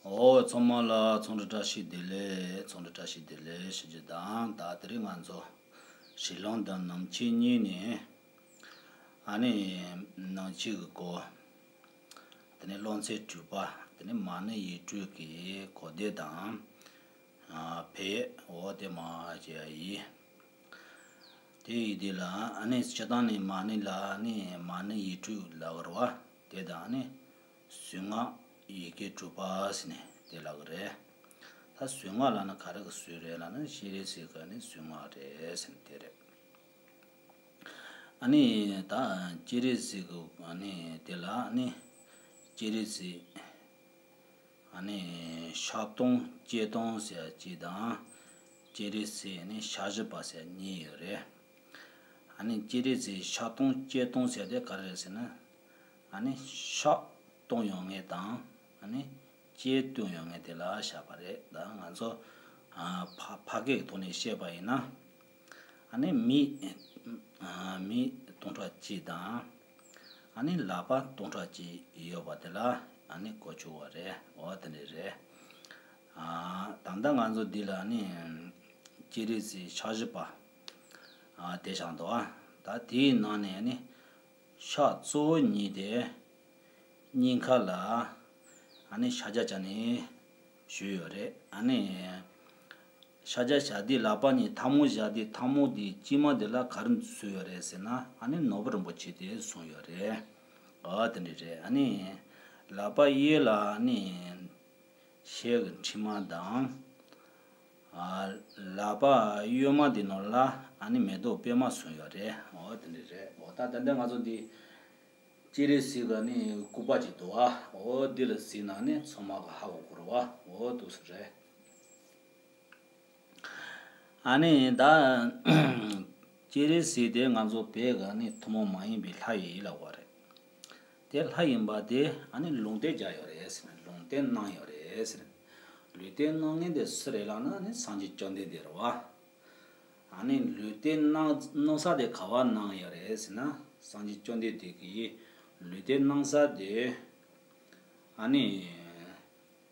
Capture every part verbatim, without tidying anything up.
འོ་ཚང་མ་ལ་ཚོང་འབྲེལ་བཀྲ་ཤིས་བདེ་ལེགས། ཚོང་འབྲེལ་བཀྲ་ཤིས་བདེ་ལེགས་ཞུ་རྒྱུ་དང་། ད་དེ་རིང་ང་ཚོ་ཧྲི་ལང་དང་ནམ་ཆེན་གཉིས་ནས་ཨ་ནི་ནང་ཆོས་ཀྱི་སྐོར། དེ་ནས་སློབ་ཚན་དྲུག་པ། དེ་ནས་མ་ཎི་ཡིག་དྲུག་གི་གོ་བདེ་དང་ཕན་ཡོན། འོ་དེ་མར་བཤད་ཡ་ཡིན། དེ་ཡི་དེ་ལ་ཨ་ནི་སྤྱིར་བཏང་ནས་མ་ཎི་ལ་ནི་མ་ཎི་ཡིག་དྲུག་ལབ་ཀྱི་རེད་བ། དེ་དང་ནི་གཟུངས་སྔགས་ཡི་གེ་དྲུག་པ་ཟེར་ནས་དེ་ལབ་ཀྱི་རེད། ད་གཟུངས་སྔགས་ལབ་ན་ག་རེ་གི་གཟུངས་རེད་ལབ་ན་སྤྱན་རས་གཟིགས་ཀྱི་ནི་གཟུངས་སྔགས་རེད་ཟེར་ནས་དེ་རེད། ཨ་ནི་ད་སྤྱན་རས་གཟིགས་ཀྱི་ཨ་ནི་དེ་ལ་ནི་སྤྱན་རས་གཟིགས་ཨ་ནི་ཕྱག་སྟོང་སྐྱེས་སྟོང་ཟེར་གཅིག་དང་། སྤྱན་རས་གཟིགས་ཨ་ནི་ཕྱག་བཞི་པ་ཟེར་གཉིས་ཡོད་རེད། ཨ་ནི་སྤྱན་རས་གཟིགས་ཕྱག་སྟོང་སྐྱེས་སྟོང་ཟེར་དེ་ག་རེ་རེད་ཟེར་ན། ཨ་ནི་ཕྱག་སྟོང་ཡོད་མཁན་དང་ཨ་ནི་སྐྱེས་སྟོང་ཡོད་མཁན་དེ་ལ་བཞག་པ་རེད། ད་ང་ཚོ་ཨ་ཕ་ཕ་སྐད་ཀྱི་ཐོག་ནས་བཤད་པ་ཡིན་ན། ཨ་ནི་མི་ཨ་མི་སྟོང་ཕྲག་གཅིག་དང་། ཨ་ནི་ལག་པ་སྟོང་ཕྲག་གཅིག་ཡོད་པ་དེ་ལ་ཨ་ནི་གོ་ཆོད་པ་རེད། འོ་དེ་འདྲ་རེད། ཨ་ད་ལྟ་ང་ཚོ་འདི་ལ་ཨ་ནི་སྤྱན་རས་གཟིགས་ཕྱག་བཞི་པ་ཨ་དེ་བཞག་འདུག་ཨ་ད་དེའི་ནང་ནས་ཨ་ནི་ཕྱག་གཙོ་བོ་གཉིས་དེ་སྙིང་ཁ་ལ་ཨ་ནི་ཕྱག་རྒྱ་བྱས་ནས་བཞུགས་ཡོད་རེད། ཨ་ནི་ཕྱག་རྒྱ་བྱས་དུས་ལག་པ་གཉིས་ཐལ་མོ་བཞག་དུས་ཐལ་མོ་དེའི་དཀྱིལ་མ་དེ་ལ་ག་རེ་བཟུང་ཡོད་རེད་ཟེར་ན། ཨ་ནི་ནོར་བུ་རིན་པོ་ཆེ་དེ་བཟུང་ཡོད་རེད། ཨ་དེ་འདྲ་རེད། ཨ་ནི་ལག་པ་གཡས་ལ་ཨ་ནི་ཞལ་གྱི་མཁྲིག་མ་དང་། ཨ་ལག་པ་གཡོན་མ་དེ་ནང་ལ་ཨ་ནི་མེ་ཏོག་པད་མ་བཟུང་ཡོད་རེད། འོ་དེ་འདྲ་རེད། འོ་ད་ད་ལྟ་ང་ཚོ་འདི་སྤྱན་རས་གཟིགས་ཀྱི་ནི་སྐུ་པར་ཅིག་འདུག་ཨ། འོ་འདི་ལ་གཟིགས་ན་ནི་ཚང་མ་ག་ཧ་གོ་གི་རེད་བ། འོ་འདུག་སེ་རེད། ཨ་ནི་ད་སྤྱན་རས་གཟིགས་དེ་ང་ཚོ་བོད་ཀྱི་ནི་ཐུན་མོང་མ་ཡིན་པའི་ལྷ་ཡི་ལབ་པ་རེད། དེ་ལྷ་ཡིན་པ་དེ་ཨ་ནི་ལུང་བསྟན་བརྒྱབ་ཡོད་རེད་ཟེར་ནས། ལུང་བསྟན་གནང་ཡོད་རེད་ཟེར་ནས། ལུང་བསྟན་གནང་མཁན་དེ་སུ་རེད་ལབ་ན་ནི་སངས་རྒྱས་བཅོམ་ལྡན་འདས་རེད་བ། ཨ་ནི་ལུང་བསྟན་གནང་གནང་ས་དེ་ག་པར་གནང་ཡོད་རེད་ཟེར་ན། སངས་རྒྱས་བཅོམ་ལྡན་འདས་ཀྱིས་ལུང་བསྟན་གནང་ས་དེ་ཨ་ནི་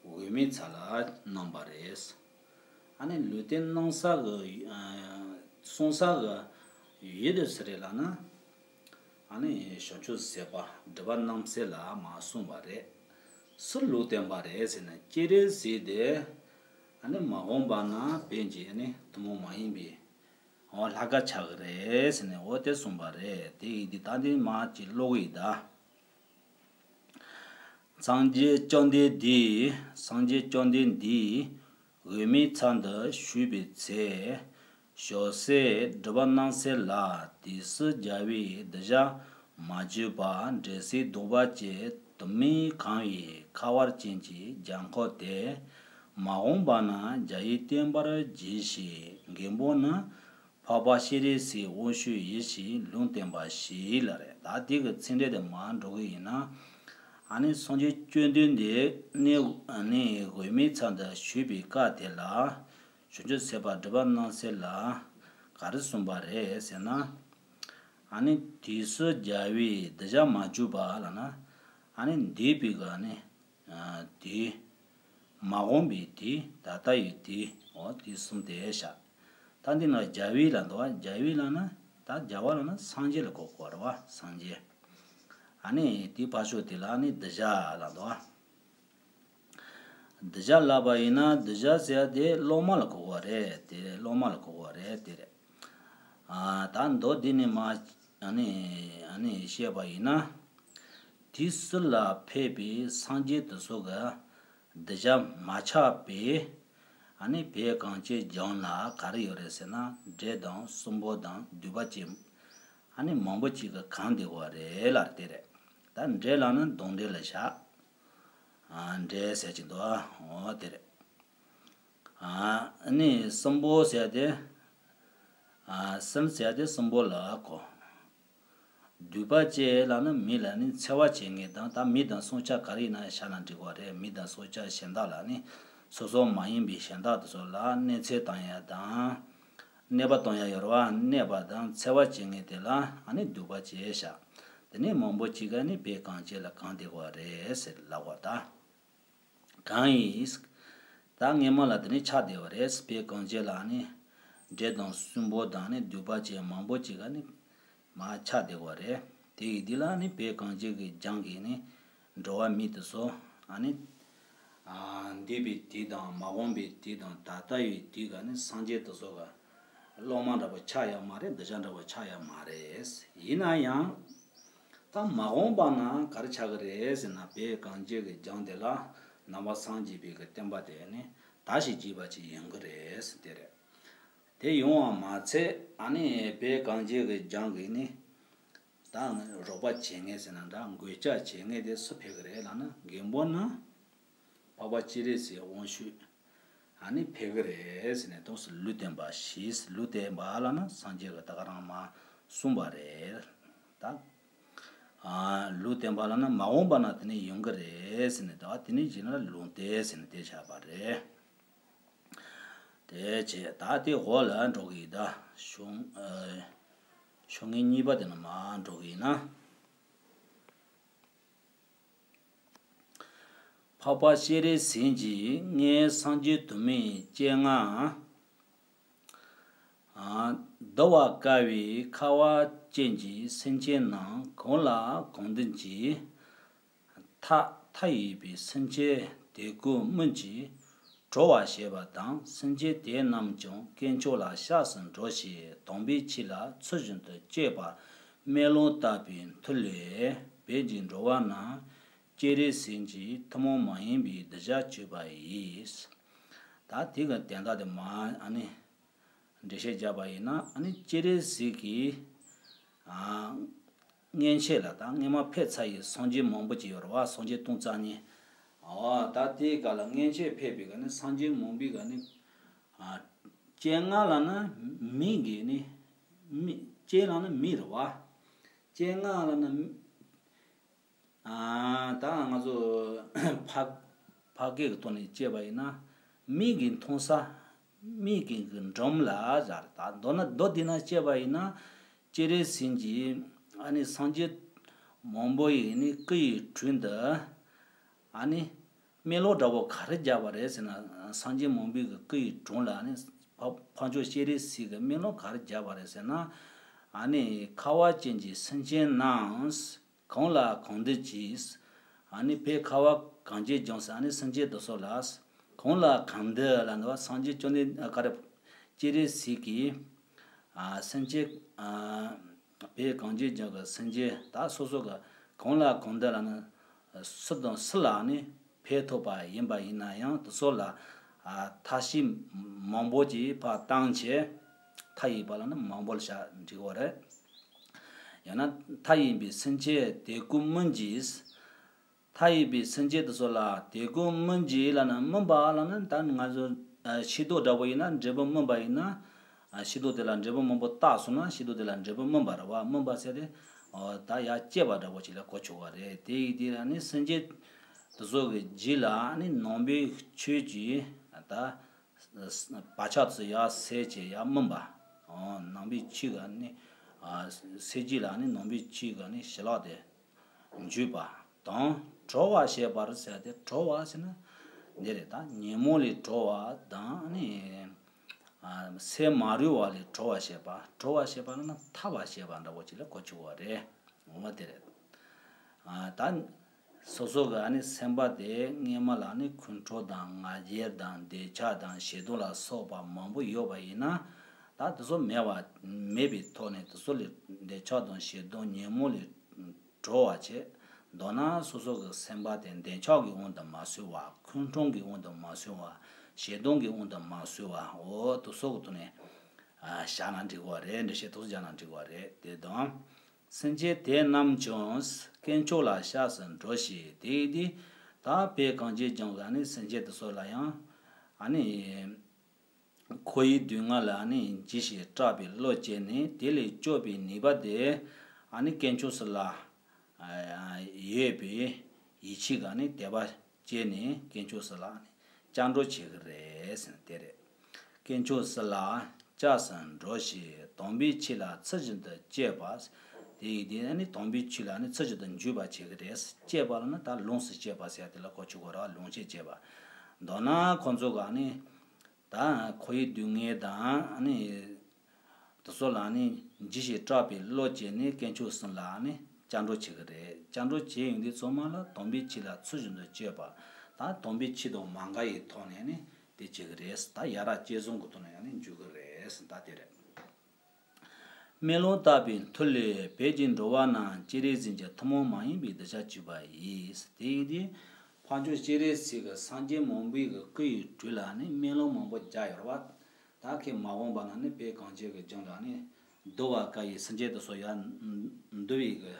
འོད་མའི་ཚལ་ལ་གནང་བ་རེད། ཨ་ནི་ལུང་བསྟན་གནང་ས་གི་ཨ་གསུང་ས་གི་ཡུལ་དེ་སུ་རེད་ལབ་ན། ཨ་ནི་བྱང་ཆུབ་སེམས་དཔའ་སྒྲུབ་པ་རྣམ་སྲས་ལ་མར་གསུངས་པ་རེད། སུ་ལུང་བསྟན་པ་རེད་ཟེར་ན། སྤྱན་རས་གཟིགས་དེ་ཨ་ནི་མ་འོངས་པ་ན་བོད་ཀྱི་ཨ་ནི་ཐུན་མོང་མ་ཡིན་པའི་འོ་ལྷ་ཁང་ཆགས་ཀྱི་རེད་ཟེར་ནས་འོ་དེ་གསུངས་པ་རེད། དེ་ཡིན་དུས་ད་འདི་མར་ཅིག་ཀློག་གི་ཡིན་ད། སངས་རྒྱས་བཅོམ་ལྡན་འདས། སངས་རྒྱས་བཅོམ་ལྡན་འདས་འོད་མའི་ཚལ་དུ་བཞུགས་པའི་ཚེ། བྱང་སེམས་སྒྲུབ་པ་རྣམ་སྲས་ལ་དུས་སུ་རྒྱལ་བའི་གདུལ་བྱ་མ་གྱུར་པ་འབྲེལ་ཟླ་གདུག་པ་ཅན་དུ་མས་གང་བའི་ཁ་བ་ཅན་གྱི་རྒྱལ་འཁོགས་དེ། མ་འོངས་པ་ན་རྒྱལ་བའི་བསྟན་པར་གྱུར་ཞིང་མགོན་པོ་ནི་འཕགས་པ་སྤྱན་རས་གཟིགས་དབང་ཕྱུག་ཡིན་ཞེས་ལུང་བསྟན་པ་ཞིག་ལ་རེད། ད་དེ་གི་ཚིག་འགྲེལ་དེ་མར་འགྲོ་གི་ཡིན་ན། ཨ་ནི་སངས་རྒྱས་བཅོམ་ལྡན་འདས་ནི་ཨ་ནི་འོད་མའི་ཚལ་དུ་བཞུགས་པའི་སྐབས་དེ་ལ། བྱང་ཆུབ་སེམས་དཔའ་སྒྲུབ་པ་རྣམ་སྲས་ལ་ག་རེ་གསུངས་པ་རེད་ཟེར་ན། ཨ་ནི་དུས་སུ་རྒྱལ་བའི་གདུལ་བྱ་མ་གྱུར་པ་ལབ་ན། ཨ་ནི་འདས་པའི་གི་ཨ་ནི་དུས། མ་འོངས་པའི་དུས། ད་ལྟ་ཡི་དུས། འོ་དུས་གསུམ་དེ་བཞག་ད་འདི་ན་རྒྱལ་བའི་ལབ་འདུག་བ། རྒྱལ་བའི་ལབ་ན་ད་རྒྱལ་བ་ལབ་ན་སངས་རྒྱས་ལ་གོ་དགོས་རེད་བ། སངས་རྒྱས། ཨ་ནི་དེའི་ཕར་ཕྱོགས་དེ་ལ་ཨ་ནི་གདུལ་བྱ་ལབ་འདུག་བ། གདུལ་བྱ་ལབ་པ་ཡིན་ན་གདུལ་བྱ་ཟེར་ཡ་དེ་སློབ་མ་ལ་གོ་དགོས་རེད། དེ་སློབ་མ་ལ་གོ་དགོས་རེད། དེ་རེད། ཨ་ད་མདོ་འདི་ནས་མར་ཨ་ནི་ཨ་ནི་བཤད་པ་ཡིན་ན། དུས་གསུམ་ལ་ཕེབས་པའི་སངས་རྒྱས་དེ་ཚོ་གི་གདུལ་བྱ་མ་ཆགས་པའི་ཨ་ནི་བོད་གངས་ཅན་ལྗོངས་ལ་ག་རེ་ཡོད་རེད་ཟེར་ན། འབྲས་དང་སྲིན་པོ་དང་སྡིག་པ་ཅན་ཨ་ནི་མང་པོ་ཅིག་གིས་གང་བསྡད་ཡོད་རེད་ལབ་དེ་རེད། ད་འབྲས་ལབ་ན་གདོན་འདྲེ་ལ་བཞག་ཨ་འབྲས་ཟེར་གྱི་འདུག་འོ་དེ་རེད། ཨ་ནི་སྲིན་པོ་ཟེར་དེ། ཨ་སྲིན་ཟེར་དེ་སྲིན་པོ་ལ་གོ། སྡིག་པ་ཅན་ལབ་ན་མི་ལ་ནི་འཚེ་བ་བྱེད་མཁན་དང་། ད་མི་དང་སྲུང་སྐྱོབ་ག་རེ་ཡིན་ན་བཞག་ན་འགྲིག་པ་རེད། མི་དང་སྲུང་སྐྱོབ་གཞན་དག་ལ་ནི་སོ་སོ་མ་ཡིན་པའི་གཞན་དག་དེ་ཚོ་ལ་གནོད་འཚེ་བཏང་ཡ་དང་། གནོད་པ་གཏོང་ཡ་ཡོད་རེད་བ། གནོད་པ་དང་འཚེ་བ་བྱེད་མཁན་དེ་ལ་ཨ་ནི་སྡིག་པ་ཅན་བཞག་དེ་ནས་མང་པོ་ཅིག་ག་ནི་བོད་གངས་ཅན་ལ་གང་བསྡད་ཡོད་རེད་ཟེར་ལབ་པ་ད། གང་ཡིན། ད་སྔས་མ་ལ་དེ་ནི་ཆགས་བསྡད་པ་རེད། བོད་གངས་ཅན་ལ་ནི་འདྲེ་དང་སྲིན་པོ་དང་ནི་གདུག་པ་ཅན་མང་པོ་ཅིག་ག་ནི་མར་ཆགས་བསྡད་པ་རེད། དེ་ཡི་དུས་ལ་ནི་བོད་གངས་ཅན་གྱི་ལྗོངས་ཀྱི་ནི་འགྲོ་བ་མི་དེ་ཚོ་ཨ་ནི་ཨ་འདས་པའི་དུས་དང་མ་འོངས་པའི་དུས་དང་ད་ལྟ་ཡི་དུས་ག་ནི་སངས་རྒྱས་དེ་ཚོ་ག་སློབ་མ་འདྲ་པོ་ཆགས་ཡོད་མ་རེད། གདུལ་བྱ་འདྲ་པོ་ཆགས་ཡོད་མ་རེད། ཡིན་ན་ཡང་ད་མ་འོངས་པ་ན་ག་རེ་ཆགས་ཀྱི་རེད་ཟེར་ན། བོད་གངས་ཅན་གྱི་ལྗོངས་དེ་ལ་ནང་པ་སངས་རྒྱས་པའི་གི་བསྟན་པ་དེ་ནི་དར་ཞིང་རྒྱས་པ་ཅིག་ཡོང་གི་རེད་ཟེར་དེ་རེད། དེ་ཡོང་བ་མ་ཚད་ཨ་ནི་བོད་གངས་ཅན་གྱི་ལྗོངས་ཀྱི་ནི་ད་རོགས་པ་བྱེད་མཁན་ཟེར་ན་འདྲ། མགོན་སྐྱབས་བྱེད་མཁན་དེ་སུ་ཕེབས་ཀྱི་རེད་ལབ་ན། རྒན་པོ་ན་འཕགས་པ་སྤྱན་རས་གཟིགས་དབང་ཕྱུག་ཨ་ནི་ཕེབས་ཀྱི་རེད་ཟེར་ནས། དོན་སུ་ལུང་བསྟན་པ་ཞིག་ལུང་བསྟན་པ་ལབ་ན་སངས་རྒྱས་ཀྱིས་ད་ག་རང་མར་གསུངས་པ་རེད། ད་ཨ་ལུང་བསྟན་པ་ལབ་ན་མ་འོངས་པ་ན་དེ་ནི་ཡོང་གི་རེད་ཟེར་ནས། ད་དེ་ནི་གཞི་ནས་ལུང་བསྟན་ཟེར་ནས་དེ་བྱས་པ་རེད། དེ་བྱས་ད་དེ་འོག་ལ་འགྲོ་གི་ཡིན། ད་ཤོག་ཨ་ཤོག་ངོས་གཉིས་པ་དེ་ནས་མར་འགྲོ་གི་ཡིན་ན། འཕགས་པ་སྤྱན་རས་གཟིགས་ཀྱིས་སྔོན་སངས་རྒྱས་དུ་མའི་སྤྱན་སྔར། ཨ་བསྡུ་བར་དཀའ་བའི་ཁ་བ་ཅན་གྱི་སེམས་ཅན་རྣམས་གང་ལ་གང་འདུལ་གྱིས། མཐའ་མཐའ་ཡས་པའི་སེམས་ཅན་དེ་ཀུན་སྨིན་གྱིས་གྲོལ་བར་བྱེད་པ་དང་། སེམས་ཅན་དེ་རྣམས་ཀྱང་དཀོན་མཆོག་ལ་སྐྱབས་སུ་འགྲོ་ཞིང་། དམ་པའི་ཆོས་ལ་ཚུལ་བཞིན་དུ་སྤྱོད་པར་སྨོན་ལམ་བཏབ་པའི་མཐུ་ལས། བོད་ཀྱི་འགྲོ་བ་རྣམས་སྤྱན་རས་གཟིགས་ཀྱི་ཐུན་མོང་མ་ཡིན་པའི་གདུལ་བྱར་གྱུར་པ་ཡིས། ད་དེ་གི་དོན་དག་དེ་མར་ཨ་ནི་འགྲེལ་བཤད་བརྒྱབ་པ་ཡིན་ན། ཨ་ནི་སྤྱན་རས་གཟིགས་ཀྱིས་ཨ་སྔོན་ཆད་ལ་ད་སྔོན་མ་ཕེབས་ཚར་བའི་སངས་རྒྱས་མང་པོ་ཅིག་ཡོད་རེད་བ། སངས་རྒྱས་སྟོང་རྩ་གཉིས། ཨོ་ད་དེའི་སྐབས་ལ་སྔོན་ཆད་ཕེབས་པའི་ག་ནི་སངས་རྒྱས་མང་པོའི་ག་ནི་ཨ་སྤྱན་སྔར་ལབ་ན་མིང་གི་ནི་མི་སྤྱན་ལབ་ན་མིང་རེད་བ། སྤྱན་སྔར་ལབ་ན་ཨ་ད་ང་ཚོ་ཕ་ཕ་སྐད་ཀྱི་ཐོག་ནས་བཤད་པ་ཡིན་ན། མིག་གིས་མཐོང་ས། མིག་གི་གི་འགྲམ་ལ་བཞག་རེད། ད་མདོར་ན་མདོར་བསྡུས་ན་བཤད་པ་ཡིན་ན། སྤྱན་རས་གཟིགས་ཀྱིས་ཨ་ནི་སངས་རྒྱས་མང་པོ་ཡི་ནི་སྐུ་ཡི་དྲུང་དུ་ཨ་ནི་སྨོན་ལམ་འདྲ་པོ་ག་རེ་བརྒྱབ་པ་རེད་ཟེར་ན། སངས་རྒྱས་མང་པོའི་གི་སྐུ་ཡི་དྲུང་ལ་ཨ་ནི་འཕགས་འཕགས་མཆོག་སྤྱན་རས་གཟིགས་ཀྱིས་སྨོན་ལམ་ག་རེ་བརྒྱབ་པ་རེད་ཟེར་ན། ཨ་ནི་ཁ་བ་ཅན་གྱི་སེམས་ཅན་རྣམས། གང་ལ་གང་འདུལ་གྱིས། ཨ་ནི་བོད་ཁ་བ་གངས་ཅན་ལྗོངས་སུ་ཨ་ནི་སེམས་ཅན་དེ་ཚོ་ལ། གང་ལ་གང་འདུལ་ལབ་འདུག་བ། སངས་རྒྱས་བཅོམ་ལྡན་ག་རེ་སྤྱན་རས་གཟིགས་ཀྱིས་ཨ་སེམས་ཅན་ཨ་བོད་གངས་ཅན་ལྗོངས་ཀྱི་སེམས་ཅན་ད་སོ་སོ་གི་གང་ལ་གང་འདུལ་ལབ་ན་སུ་དང་སུ་ལ་ནི་ཕན་ཐོགས་པ་ཡིན་པ་ཡིན་ན་ཡང་དེ་ཚོ་ལ་ཨ་མཐའ་བཞི་མང་པོ་ཅིག་ཕར་བཏང་བྱས། མཐའ་ཡས་པ་ལབ་ན་མང་པོ་ལ་བཞག་འགྲིག་གི་རེད། ཡང་ན་མཐའ་ཡས་པའི་སེམས་ཅན་དེ་ཀུན་སྨིན་གྱིས། མཐའ་ཡས་པའི་སེམས་ཅན་དེ་ཚོ་ལ་དེ་ཀུན་སྨིན་གྱིས་ལབ་ན། སྨིན་པ་ལབ་ན་ད་ང་ཚོ་ཨ་ཤེས་རྟོགས་འདྲ་པོ་ཡིན་ན་འབྲས་བུ་སྨིན་པ་ཡིན་ན། ཨ་ཤེས་རྟོགས་དེ་ལ་འབྲས་བུ་སྨིན་པ་བཏགས་སོང་ན་ཤེས་རྟོགས་དེ་ལ་འབྲས་བུ་སྨིན་པ་རེད་བ། སྨིན་པ་ཟེར་ཏེ་ཨོ་ད་ཡར་སྐྱེས་པ་འདྲ་པོ་ཅིག་ལ་གོ་ཆོག་པ་རེད། དེ་ཡིན་དུས་ཨ་ནི་སེམས་ཅན་དེ་ཚོ་གི་རྒྱུད་ལ་ཨ་ནི་ནང་པའི་ཆོས་ཀྱི་ད་བག་ཆགས་ཚོ་ཡར་སེལ་བྱས་ཡར་སྨིན་པ། ཨོ་ནང་པའི་ཆོས་ག་ནི་ཨ་སེལ་རྒྱུ་ལ་ནི་ནང་པའི་ཆོས་ག་ནི་ཞི་ལྷག་དེ་འཇུག་པ་དང་། གྲོལ་བར་བྱེད་པར་ཟེར་ཏེ། གྲོལ་བ་ཟེར་ན་འདི་རེད། ད་ཉོན་མོངས་ལས་གྲོལ་བ་དང་ནི་ཨ་སེམས་མ་རུལ་བ་ལས་གྲོལ་བར་བྱེད་པ། གྲོལ་བར་བྱེད་པ་ལབ་ན་ཐར་བར་བྱེད་པ་འདྲ་པོ་ཅིག་ལ་གོ་ཆོག་པ་རེད། འོ་དེ་རེད། ཨ་ད་སོ་སོ་གི་ཨ་ནི་སེམས་པ་དེ་སྔས་མ་ལ་ནི་ཁོང་ཁྲོ་དང་ང་རྒྱལ་དང་འདོད་ཆགས་དང་ཞེ་སྡང་ལ་སོགས་པ་མང་པོ་ཡོད་པ་ཡིན་ན། ད་དེ་ཚོ་མེད་པ་མེད་པའི་ཐོག་ནས་དེ་ཚོ་ལས་འདོད་ཆགས་དང་ཞེ་སྡང་ཉོན་མོངས་ལས་གྲོལ་བ་བྱེད། མདོར་ན་སོ་སོ་གི་སེམས་པ་དེ་འདོད་ཆགས་ཀྱི་དབང་དུ་མ་སོང་བ། ཁོང་ཁྲོ་གི་དབང་དུ་མ་སོང་བ། ཞེ་སྡང་གི་དབང་དུ་མ་སོང་བ། འོ་དེ་ཚོ་གི་ཐོག་ནས་ཨ་བཞག་ན་འགྲིག་པ་རེད། འགྲེལ་བཤད་དེ་ཚོ་བརྒྱབ་ན་འགྲིག་པ་རེད། དེ་དང་། སེམས་ཅན་དེ་རྣམས་ཀྱང་དཀོན་མཆོག་ལ་སྐྱབས་སུ་འགྲོ་ཞིང་། དེ་ཡིན་དུས་ད་བོད་གངས་ཅན་ལྗོངས་ཀྱི་ཨ་ནི་སེམས་ཅན་དེ་ཚོ་ལ་ཡང་ཨ་ནི་འཁོར་བའི་སྡུག་བསྔལ་ལ་ཨ་ནི་འཇིགས་ཤིང་སྐྲག་པའི་བློ་སྐྱེས་ནས། དེ་ལས་སྐྱོབ་པའི་ནུས་པ་དེ་ཨ་ནི་དཀོན་མཆོག་ཟེར་ལ་ཡོད་པའི་ཡིད་ཆེས་ཀྱི་ཨ་ནི་དད་པ་སྐྱེས་ནས་དཀོན་མཆོག་ཟེར་ལ་ཨ་ནི་སྐྱབས་འགྲོ་བྱེད་ཀྱི་རེད་ཟེར་ན་དེ་རེད། དཀོན་མཆོག་ཟེར་ལ་སྐྱབས་སུ་འགྲོ་ཞིང་། དམ་པའི་ཆོས་ལ་ཚུལ་བཞིན་དུ་སྤྱོད་པ། དེ་ཡིན་དུས་ཨ་ནི་དམ་པའི་ཆོས་ལ་ཨ་ནི་ཚུལ་བཞིན་དུ་འཇུག་པར་བྱེད་ཀྱི་རེད། སྤྱད་པ་ལབ་ན་ད་ལོངས་སུ་སྤྱད་པ་ཟེར་ཡ་དེ་ལ་གོ་ཆོད་དགོས་རེད་བ། ལོངས་སྤྱོད་བྱེད་པ། མདོར་ན་ཁོང་ཚོ་གི་ཨ་ནི་ད་འཁོར་བའི་སྡུག་བསྔལ་དང་ཨ་ནི་དེ་ཚོ་ལ་ནི་འཇིགས་ཤིང་སྐྲག་པའི་བློ་སྐྱེས་ནས་དཀོན་མཆོག་གསུམ་ལ་ནི་སྐྱབས་འགྲོ་བྱེད་ཀྱི་རེད། སྐྱབས་འགྲོ་བྱེད་ཡོང་དུས་ཚང་མ་ལ་དམ་པའི་ཆོས་ལ་ཚུལ་བཞིན་དུ་སྤྱོད་པ་དང་དམ་པའི་ཆོས་དང་མ་འགལ་བའི་ཐོག་ནས་ནི་དེ་བྱེད་ཀྱི་རེད། ད་ཡ་རབས་སྤྱོད་བཟང་གི་ཐོག་ནས་ཡང་ནི་འཇུག་གི་རེད། ད་དེ་རེད། སྨོན་ལམ་བཏབ་པའི་མཐུ་ལས་བོད་ཀྱི་འགྲོ་བ་རྣམས་སྤྱན་རས་གཟིགས་ཀྱི་ཐུན་མོང་མ་ཡིན་པའི་གདུལ་བྱར་གྱུར་པ་ཡིས། དེ་ཡིན་དུས་འཕགས་མཆོག་སྤྱན་རས་གཟིགས་ཀྱིས་སངས་རྒྱས་མང་པོའི་གི་སྐུ་ཡི་དྲུང་ལ་ནི་སྨོན་ལམ་མང་པོ་བརྒྱབ་ཡོད་རེད་བ། ད་ཁོས་མ་འོངས་པ་ན་ནི་བོད་གངས་ཅན་གྱི་ལྗོངས་ལ་ནི་འདུལ་བ་བཀའ་ཡི་སེམས་ཅན་དེ་ཚོ་ཡར་འདུལ་བའི་གི་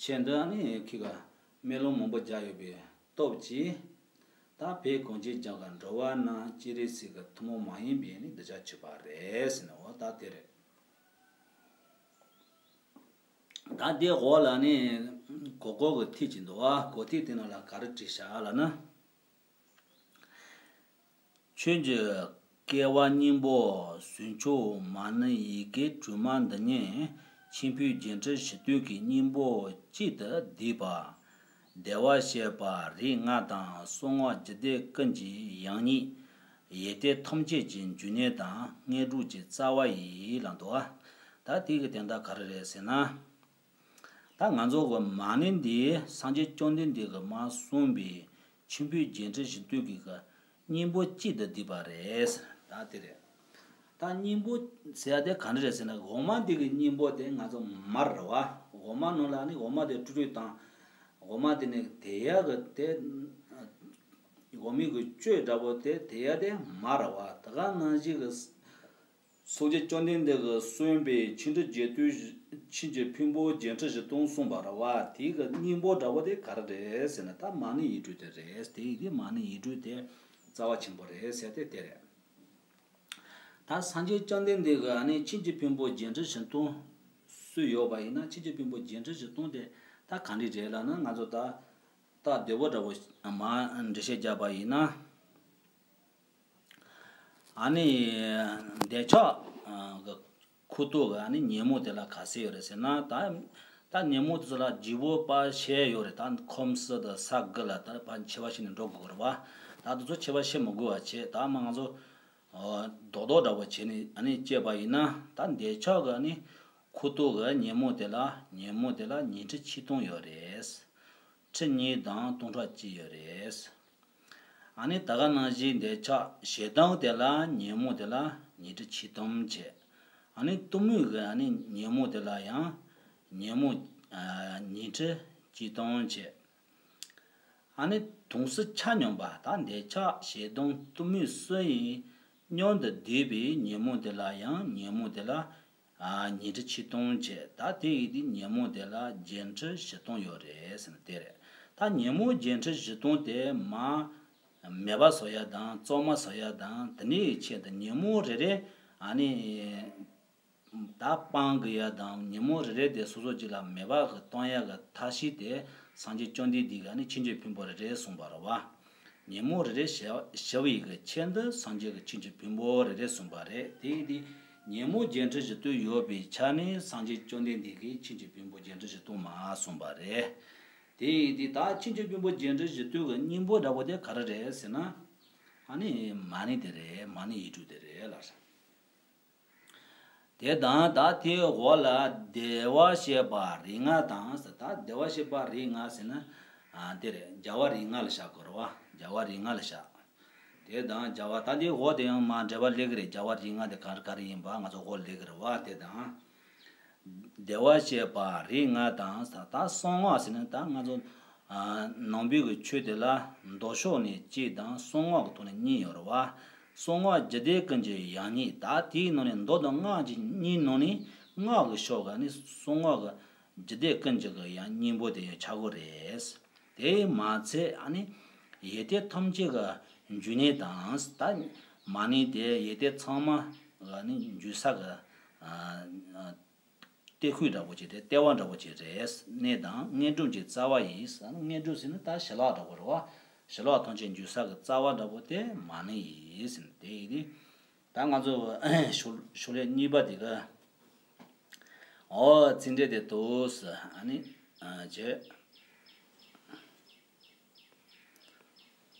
ཆེད་དུ་ནི་ཁོས་གི་སྨོན་ལམ་མང་པོ་བརྒྱབ་ཡོད་པའི་སྟོབས་ཀྱིས། ད་བོད་གངས་ཅན་ལྗོངས་ཀྱི་འགྲོ་བ་རྣམས་སྤྱན་རས་གཟིགས་ཀྱི་ཐུན་མོང་མ་ཡིན་པའི་ནི་གདུལ་བྱར་གྱུར་པ་རེད་ཟེར་ནས། འོ་ད་དེ་རེད། ད་དེའི་འོག་ལ་ནི་གོ་གོ་གི་ཐིག་ཅིག་འདུག་བ། གོ་ཐིག་དེ་ནང་ལ་ག་རེ་བྲིས་བཞག་ལབ་ན། ཆོས་ཀྱི་སྐལ་བ་སྙིང་པོ་ཟུང་འཇུག་མ་ཎི་ཡི་གེ་དྲུག་མ་འདི་ཉིད་མཆིམས་ཕུའི་རྒྱན་ཁྲི་བཞི་སྟོང་གི་སྙིང་པོ་གཅིག་ཏུ་བསྡུས་པ། བདེ་བར་གཤེགས་པ་རིགས་ལྔ་དང་གསང་སྔགས་རྒྱུད་སྡེ་ཀུན་གྱི་ཡང་སྙིང་། ཡོན་ཏན་ཐམས་ཅད་ཀྱི་འབྱུང་གནས་དང་དངོས་གྲུབ་ཀྱི་རྩ་བ་ཡིན་ལབ་འདུག་བ། ད་དེ་གི་དོན་དག་ག་རེ་རེད་ཟེར་ན། ད་ང་ཚོ་གི་མ་ཎི་འདི་སངས་རྒྱས་བཅོམ་ལྡན་འདས་ཀྱིས་མར་གསུངས་པའི་མཆིམས་ཕུའི་རྒྱན་ཁྲི་བཞི་སྟོང་གི་གི་སྙིང་པོ་གཅིག་ཏུ་བསྡུས་པ་རེད། ད་དེ་རེད། ད་སྙིང་པོ་ཟེར་ཡ་དེ་ག་འདྲ་རེད་ཟེར་ན། འོ་མ་འདི་གི་སྙིང་པོ་དེ་ང་ཚོ་མར་རེད་བ། འོ་མ་ནང་ལ་ནི་འོ་མ་དེ་དཀྲུག་དཀྲུག་བཏང་། འོ་མ་དེ་ནི་དེ་ཡ་གི་དེ་འོ་མའི་གི་བཅུད་འདྲ་པོ་དེ་དེ་ཡ་དེ་མར་རེད་བ། དེ་ག་ནང་བཞིན་གི་སངས་རྒྱས་བཅོམ་ལྡན་འདས་ཀྱིས་གསུངས་པའི་ཆོས་ཁྲིད་རྒྱན་སྟོན་ཆོས་ཀྱི་ཕུང་པོ་རྒྱན་ཁྲི་བཞི་སྟོང་གསུངས་པ་རེད་བ། དེའི་གི་སྙིང་པོ་འདྲ་པོ་དེ་ག་རེ་རེད་ཟེར་ན། ད་མ་ཎི་ཡིག་དྲུག་དེ་རེད། དེ་ཡིན་དུས་མ་ཎི་ཡིག་དྲུག་དེ་རྩ་བ་ཆེན་པོ་རེད་ཟེར་དེ་དེ་རེད། ད་སངས་རྒྱས་བཅོམ་ལྡན་འདས་ཀྱིས་ཨ་ནི་ཆོས་ཀྱི་ཕུང་པོ་རྒྱན་ཁྲི་བཞི་སྟོང་གསུངས་ཡོད་པ་ཡིན་ན། ཆོས་ཀྱི་ཕུང་པོ་རྒྱན་ཁྲི་བཞི་སྟོང་དེ་ད་ག་འདྲ་རེད་ལབ་ན། ང་ཚོ་ད་ད་བདེ་པོ་འདྲ་པོ་མར་འགྲེལ་བཤད་བརྒྱབ་པ་ཡིན་ན། ཨ་ནི་འདོད་ཆགས་ཀྱི་ཁུ་ཏོག་གི་ཨ་ནི་ཉོན་མོངས་དེ་ལ་ག་ཚད་ཡོད་རེད་ཟེར་ན། ད་ད་ཉོན་མོངས་དེ་ཚོ་ལ་བརྗེ་པོ་ཕར་བྱས་ཡོད་རེད། ད་ཁམས་གསུམ་དང་ས་དགུ་ལ་ད་ཕར་མཆེ་བ་བྱས་ནས་འགྲོ་དགོས་རེད་བ། ད་དེ་ཚོ་མཆེ་བ་བྱས་མི་དགོས་པ་བྱས། ད་མ་ང་ཚོ་རྡོག་རྡོག་འདྲ་པོ་བྱས་ནས་ཨ་ནི་བཅད་པ་ཡིན་ན། ད་འདོད་ཆགས་ཀྱི་ཨ་ནི་ཁུ་ཏོག་གི་ཉོན་མོངས་དེ་ལ་ཉོན་མོངས་དེ་ལ་ཉི་ཁྲི་ཆིག་སྟོང་ཡོད་རེད། ཁྲི་གཉིས་དང་སྟོང་ཕྲག་གཅིག་ཡོད་རེད། ཨ་ནི་ད་ག་ནང་བཞིན་འདོད་ཆགས་ཞེ་སྡང་དེ་ལ་ཉོན་མོངས་དེ་ལ་ཉི་ཁྲི་ཆིག་སྟོང་བྱས། ཨ་ནི་གཏི་མུག་གི་ཨ་ནི་ཉོན་མོངས་དེ་ལ་ཡང་ཉོན་མོངས་ཨ་ཉི་ཁྲི་གཅིག་སྟོང་བྱས། ཨ་ནི་དུང་སུ་ཆ་སྙོམས་པ། ད་འདོད་ཆགས་ཞེ་སྡང་གཏི་མུག་གསུམ་ཡིས་མཉམ་དུ་བསྡུས་པའི་ཉོན་མོངས་དེ་ལ་ཡང་ཉོན་མོངས་དེ་ལ་ཨ་ཉི་ཁྲི་ཆིག་སྟོང་བྱས། ད་དེ་ཡིན་དུས་ཉོན་མོངས་དེ་ལ་རྒྱན་ཁྲི་བཞི་སྟོང་ཡོད་རེད་ཟེར་ན་དེ་རེད། ད་ཉོན་མོངས་རྒྱན་ཁྲི་བཞི་སྟོང་དེ་མར་མེད་པ་བཟོ་ཡ་དང་གཙང་མ་བཟོ་ཡ་དང་། དེ་ནས་ཆེད་དུ་ཉོན་མོངས་རེ་རེ་ཨ་ནི་ད་སྤང་དགོས་ཡ་དང་། ཉོན་མོངས་རེ་རེ་དེ་སོ་སོ་གཅིག་ལ་མེད་པ་གི་གཏོང་ཡ་གི་ཐབས་ཤེས་དེ་སངས་རྒྱས་བཅོམ་ལྡན་འདས་ཀྱིས་ཨ་ནི་ཆོས་ཀྱི་ཕུང་པོ་རེ་རེ་གསུངས་པ་རེད་བ། ཉོན་མོངས་རེ་རེ་ཞི་ཞི་བའི་གི་ཆེད་དུ་སངས་རྒྱས་ཀྱིས་ཆོས་ཀྱི་ཕུང་པོ་རེ་རེ་གསུངས་པ་རེད། དེ་ཡིན་དུས་ཉོན་མོངས་རྒྱན་ཁྲི་བཞི་སྟོང་ཡོད་པའི་ཆ་ནས་སངས་རྒྱས་བཅོམ་ལྡན་འདས་ཀྱིས་ཆོས་ཀྱི་ཕུང་པོ་རྒྱན་ཁྲི་བཞི་སྟོང་མར་གསུངས་པ་རེད། དེ་ཡིན་དུས་ད་ཆོས་ཀྱི་ཕུང་པོ་རྒྱན་ཁྲི་བཞི་སྟོང་གི་སྙིང་པོ་འདྲ་པོ་དེ་ག་རེ་རེད་ཟེར་ན། ཨ་ནི་མ་ཎི་དེ་རེད། མ་ཎི་ཡིག་དྲུག་དེ་རེད་ལགས། དེ་དང་ད་དེའི་འོག་ལ་བདེ་བར་གཤེགས་པ་རིགས་ལྔ་དང་ཟེར། ད་བདེ་བར་གཤེགས་པ་རིགས་ལྔ་ཟེར་ན། ཨ་དེ་རེད། རྒྱལ་བ་རིགས་ལྔ་ལ་བཞག་དགོས་རེད་བ། རྒྱལ་བ་རིགས་ལྔ་ལ་བཞག་དེ་དང་རྒྱལ་བ། ད་དེའི་འོག་དེ་ཡང་མར་འགྲེལ་པ་སླེབས་ཀྱི་རེད། རྒྱལ་བ་རིགས་ལྔ་དེ་ག་རེ་ག་རེ་ཡིན་པ་ང་ཚོ་འོག་སླེབས་ཀྱི་རེད་བ། དེ་དང་། བདེ་བར་གཤེགས་པ་རིགས་ལྔ་དང་ཟེར། ད་གསང་སྔགས་ཟེར་ན་ད་ང་ཚོ་ཨ་ནང་པའི་གི་ཆོས་དེ་ལ་མདོ་ཕྱོགས་ནས་གཅིག་དང་གསང་སྔགས་ཀྱི་ཐོག་ནས་གཉིས་ཡོད་རེད་བ། གསང་སྔགས་རྒྱུད་སྡེ་ཀུན་གྱི་ཡང་སྙིང་། ད་དེའི་ནང་ནས་མདོ་དང་སྔགས་ཀྱི་གཉིས་ནང་ནས་སྔགས་ཀྱི་ཕྱོགས་ཀྱི་ནི་གསང་སྔགས་ཀྱི་རྒྱུད་སྡེ་ཀུན་གྱི་གི་ཡང་སྙིང་པོ་དེ་ཡང་ཆགས་ཀྱི་རེད། དེ་མ་ཚད་ཨ་ནི་ཡོན་ཏན་ཐམས་ཅད་ཀྱི་འབྱུང་གནས་དང་། ད་མ་ཎི་དེ་ཡོན་ཏན་ཚང་མ་གི་ནི་འཇུག་ས་གི་ཨ་ཨ་ལྟེ་ཤོག་འདྲ་པོ་ཅིག་རེད། ལྟེ་བ་འདྲ་པོ་ཅིག་རེད། གནས་དང་དངོས་གྲུབ་ཀྱི་རྩ་བ་ཡིན། དངོས་གྲུབ་ཟེར་ན་ད་ཞི་ལྷག་འདྲ་པོ་རེད་བ། ཞི་ལྷག་ཐམས་ཅད་འཇུག་ས་གི་རྩ་བ་འདྲ་པོ་དེ་མ་ཎི་ཡིན་ཟེར་ནས། དེ་ཡིན་དུས་ད་ང་ཚོ་ཕྱོགས་ཕྱོགས་ལས་གཉིས་པ་དེ་ག་ ཨོ་ཚིག་འགྲེལ་དེ་ཏོག་ཙམ་ཨ་ནི་ཨ་བྱས།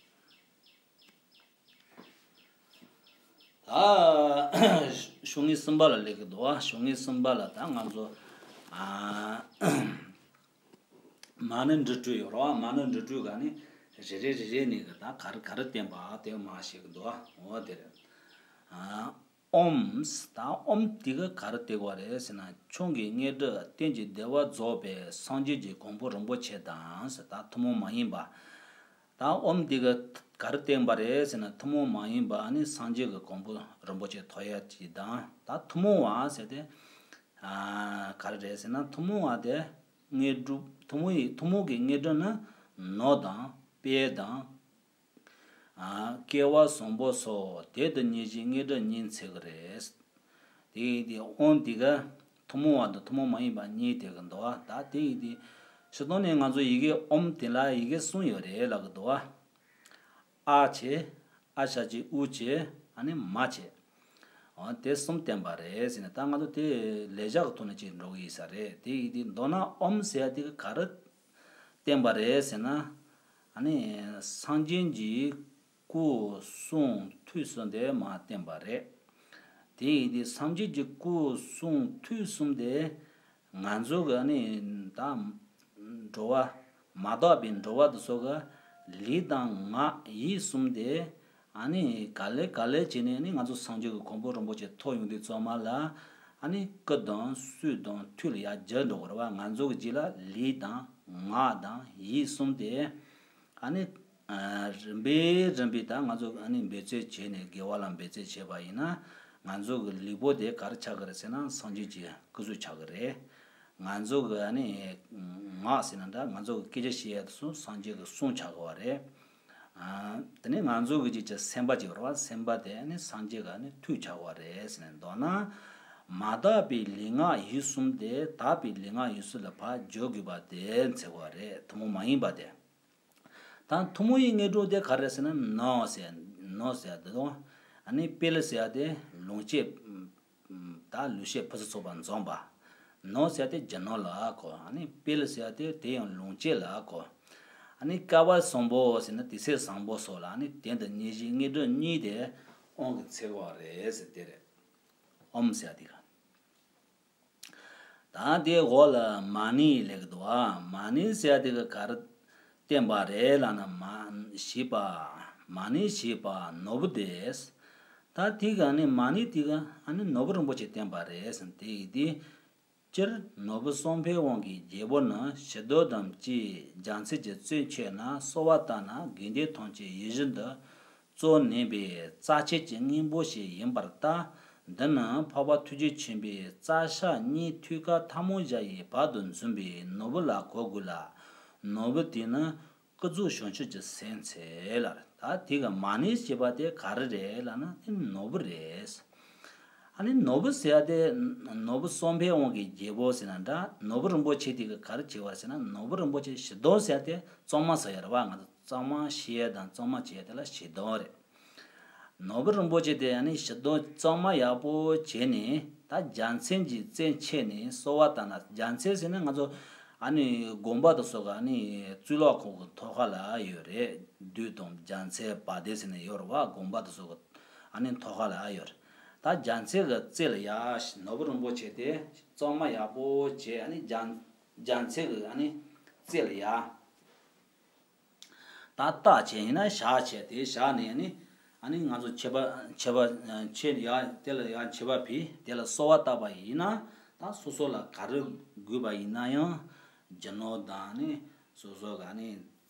ད་ཤོག་ངོས་གསུམ་པ་ལ་སླེབས་ཀྱི་འདུག་བ། ཤོག་ངོས་གསུམ་པ་ལ་ད་ང་ཚོ་ཨ་མ་ཎི་འབྲུ་དྲུག་ཡོད་རེད་བ། མ་ཎི་འབྲུ་དྲུག་ག་ནི་རེ་རེ་རེ་རེ་ནས་གི་ད་ག་རེ་ག་རེ་བསྟན་པ་དེ་མར་བཤད་ཀྱི་འདུག་བ། འོ་དེ་རེད། ཨ་ཨོམ། ད་ཨོམ་དེ་ག་ག་རེ་བཏེགས་པ་རེད་ཟེར་ན། ཁྱུང་གི་སྔས་འགྲོས་རྟེན་ཅིང་བདེ་བར་རྫོགས་པའི་སངས་རྒྱས་ཀྱི་གོ་འཕང་རིན་པོ་ཆེ་དང་ཟེར། ད་ཐུན་མོང་མ་ཡིན་པ། ད་ཨོམ་དེ་ག་ག་རེ་བསྟན་པ་རེད་ཟེར་ན། ཐུན་མོང་མ་ཡིན་པ་ཨ་ནི་སངས་རྒྱས་ཀྱི་གོ་འཕང་རིན་པོ་ཆེ་ཐོབ་ཡ་ཅིག་དང་། ད་ཐུན་མོང་བ་ཟེར་དེ་ཨ་ག་རེ་རེད་ཟེར་ན། ཐུན་མོང་བ་དེ་དངོས་གྲུབ། ཐུན་མོང་ཡི་ཐུན་མོང་གི་དངོས་གྲུབ་ནི་ནོར་དང་དཔལ་དང་། ཨ་སྐལ་བ་བཟང་པོ་སོགས་དེ་དང་ཉེར་བཞི་དངོས་གྲུབ་གཉིས་འཚོལ་གྱི་རེད། དེ་ཡིན་དུས་ཨོམ་དེ་ག་ཐུན་མོང་བ་དང་ཐུན་མོང་མ་ཡིན་པ་གཉིས་བསྟན་གྱི་འདུག་བ། ད་དེ་ཡིན་དུས་སྤྱིར་བཏང་ནས་ང་ཚོ་ཡི་གེ་ཨོམ་དེ་ལ་ཡི་གེ་གསུམ་ཡོད་རེད་ལབ་ཀྱི་འདུག་བ། ཨ་བྱས། ཨ་ཞབས་ཀྱུ་ཨུ་བྱས། ཨ་ནི་མ་བྱས། འོ་དེ་གསུམ་བསྟན་པ་རེད་ཟེར་ནས། ད་ང་ཚོ་དེ་ལེགས་སྦྱར་གྱི་ཐོག་ནས་ཅིག་འགྲོ་གི་ཡིན་ས་རེད། དེ་ཡིན་དུས་མདོར་ན་ཨོམ་ཟེར་ཡ་དེ་ག་ག་རེ་བསྟན་པ་རེད་ཟེར་ན། ཨ་ནི་སངས་རྒྱས་ཀྱི་སྐུ་གསུང་ཐུགས་གསུམ་དེ་མར་བསྟན་པ་རེད། དེ་ཡིན་དུས་སངས་རྒྱས་ཀྱི་སྐུ་གསུང་ཐུགས་གསུམ་དེ་ང་ཚོ་གི་ཨ་ནི་ད་འགྲོ་བ་མ་དག་པའི་འགྲོ་བ་དེ་ཚོ་གི་ལུས་དང་ངག་ཡིད་གསུམ་དེ་ཨ་ནི་ག་ལེ་ག་ལེ་བྱས་ནས་ཨ་ནི་ང་ཚོ་སངས་རྒྱས་ཀྱི་གོ་འཕང་རིན་པོ་ཆེ་ཐོབ་ཡོང་དུས་ཚང་མ་ལ་ཨ་ནི་སྐུ་དང་གསུང་དང་ཐུགས་ལ་ཡར་གྱུར་འགྲོ་གི་རེད་བ། ང་ཚོ་གི་རྗེས་ལ་ལུས་དང་ངག་དང་ཡིད་གསུམ་དེ་ཨ་ནི་ཨ་རིམ་པས་རིམ་པས་ད་ང་ཚོ་ཨ་ནི་འབད་རྩོལ་བྱས་ནས་དགེ་བ་ལ་འབད་རྩོལ་བྱས་པ་ཡིན་ན། ང་ཚོ་གི་ལུས་པོ་དེ་ག་རེ་ཆགས་ཀྱི་རེད་ཟེར་ན། སངས་རྒྱས་ཀྱི་སྐུ་གཟུགས་ཆགས་ཀྱི་རེད། ང་ཚོ་གི་ཨ་ནི་ངག་ཟེར་ན་འདྲ། ང་ཚོ་གི་སྐད་ཆ་བཤད་ཡ་དེ་ཚོ་སངས་རྒྱས་ཀྱི་གསུང་ཆགས་ཀྱི་བ་རེད། ཨ་དེ་ནས་ང་ཚོ་གི་ཅིག་ཅིག་སེམས་པ་ཅིག་ཡོད་རེད་བ། སེམས་པ་དེ་ཨ་ནི་སངས་རྒྱས་ཀྱི་ཨ་ནི་ཐུགས་ཆགས་ཀྱི་བ་རེད་ཟེར་ནས། མདོར་ན་མ་དག་པའི་ལུས་ངག་ཡིད་གསུམ་དེ་དག་པའི་ལུས་ངག་ཡིད་གསུམ་ལ་ཕར་འཇོག་དགོས་པ་དེ་འཚོལ་བ་རེད། ཐུན་མོང་མ་ཡིན་པ་དེ། ད་ཐུན་མོང་བའི་དངོས་གྲུབ་དེ་ག་རེ་ཟེར་ན། ནོར་ཟེར། ནོར་ཟེར་དེ་དང་། ཨ་ནི་དཔལ་ཟེར་དེ་ལོངས་སྤྱོད། ད་ལུས་ཤེད་ཕུན་སུམ་ཚོགས་པ་འཛོམས་པ། ནོར་ཟེར་དེ་རྒྱུ་ནོར་ལ་གོ། ཨ་ནི་དཔལ་ཟེར་དེ་དེ་ཡང་ལོངས་སྤྱོད་ལ་གོ། ཨ་ནི་སྐལ་བ་བཟང་པོ་ཟེར་ན་དུས་ཚོད་བཟང་པོ་སོགས་ལ། ཨ་ནི་དེ་དང་ཉེར་བཞི་དངོས་གྲུབ་གཉིས་དེ་ཨོམ་གྱིས་འཚོལ་བ་རེད་ཟེར་དེ་རེད། ཨོམ་ཟེར་དེ་ག་ད་དེའི་འོག་ལ་མ་ཎི་སླེབས་ཀྱི་འདུག་ཨ། མ་ཎི་ཟེར་དེ་ག་ག་རེ་བསྟན་པ་རེད་ལབ་ན། མ་ཞེས་པ། མ་ཎི་ཞེས་པ་ནོར་བུ་སྟེ། ད་དེ་ག་ནི་མ་ཎི་དེ་ག་ཨ་ནི་ནོར་བུ་རིན་པོ་ཆེ་བསྟན་པ་རེད་ཟེར། དེ་ཡིན་དུས་སྤྱིར་ནོར་བུ་གསུམ་འཕེལ་དབང་གི་རྒྱལ་པོ་ནི་བྱི་དོར་དང་བཅས་རྒྱལ་མཚན་གྱི་རྩེར་མཆིས་ན། གསོལ་བ་བཏབ་ན་དགེ་འདུན་ཐམས་ཅད་ཡིད་བཞིན་དུ་གཙོར་གནས་པའི་རྩ་ཆེན་གྱི་སྙིང་པོ་ཞིག་ཡིན་པར་ལྟ། འདི་ནི་འཕགས་པ་ཐུགས་རྗེ་ཆེན་པོའི་རྩ་ཞག་གཉིས་ཐོད་རྒལ་ཐལ་མོ་སྦྱར་བའི་བར་དུ་འཛིན་པའི་ནོར་བུ་ལ་གོ་དགོས་ལ། ནོར་བུ་དེ་ནི་སྐུ་གཟུགས་བྱང་ཆུབ་ཀྱི་སེམས་འཚོལ་ལ། ད་དེ་ག་མ་ཎི་ཞེས་པ་དེ་ག་རེ་རེད་ལབ་ན། དེ་ནོར་བུ་རེད། ཨ་ནི་ནོར་བུ་ཟེར་ཡ་དེ་ནོར་བུ་གསུམ་འཕེལ་དབང་གི་རྒྱལ་པོ་ཟེར་ན་འདྲ། ནོར་བུ་རིན་པོ་ཆེ་དེ་ག་ག་རེ་བྱེད་པ་ཟེར་ན། ནོར་བུ་རིན་པོ་ཆེ་བྱི་དོར་ཟེར་ཡ་དེ་གཙང་མ་ཟེར་ཡ་རེད་བ། ང་ཚོ་གཙང་མ་བྱེད་ཡ་དང་གཙང་མ་བྱེད་ཡ་དེ་ལ་བྱི་དོར་རེད། ནོར་བུ་རིན་པོ་ཆེ་དེ་ཨ་ནི་བྱི་དོར་གཙང་མ་ཡག་པོ་བྱས་ནས། ད་རྒྱལ་མཚན་གྱི་རྩེར་མཆིས་ནས་གསོལ་བ་བཏབ་ན། རྒྱལ་མཚན་ཟེར་ན་ང་ཚོ་ཨ་ནི་དགོན་པ་དེ་ཚོ་ག་ཨ་ནི་གཙུག་ལག་ཁང་གི་ཐོག་ཁ་ལ་ཡོད་རེད། བདུད་དང་རྒྱལ་མཚན་བ་དན་ཟེར་ནས་ཡོད་རེད་བ། དགོན་པ་དེ་ཚོ་གི་ཨ་ནི་ཐོག་ཁ་ལ་ཡོད་རེད། ད་རྒྱལ་མཚན་གྱི་རྩེ་ལ་ཡར། ནོར་བུ་རིན་པོ་ཆེ་དེ་གཙང་མ་ཡག་པོ་བྱས། ཨ་ནི་རྒྱལ་རྒྱལ་མཚན་གྱི་ཨ་ནི་རྩེ་ལ་ཡར། ད་རྟགས་བྱས་ཡིན་ན་བཞག་བྱས། དེ་བཞག་ནས་ནི་ཨ་ནི་ང་ཚོ་མཆོད་པ་མཆོད་པ་མཆོད་ཡ་དེ་ལ་ཡ་མཆོད་པ་ཕུལ། དེ་ལ་གསོལ་བ་བཏབ་པ་ཡིན་ན། ད་སོ་སོ་ལ་ག་རེ་དགོས་པ་ཡིན་ན་ཡང་། རྒྱུ་ནོར་དང་ནི་སོ་སོ་ག་ནི་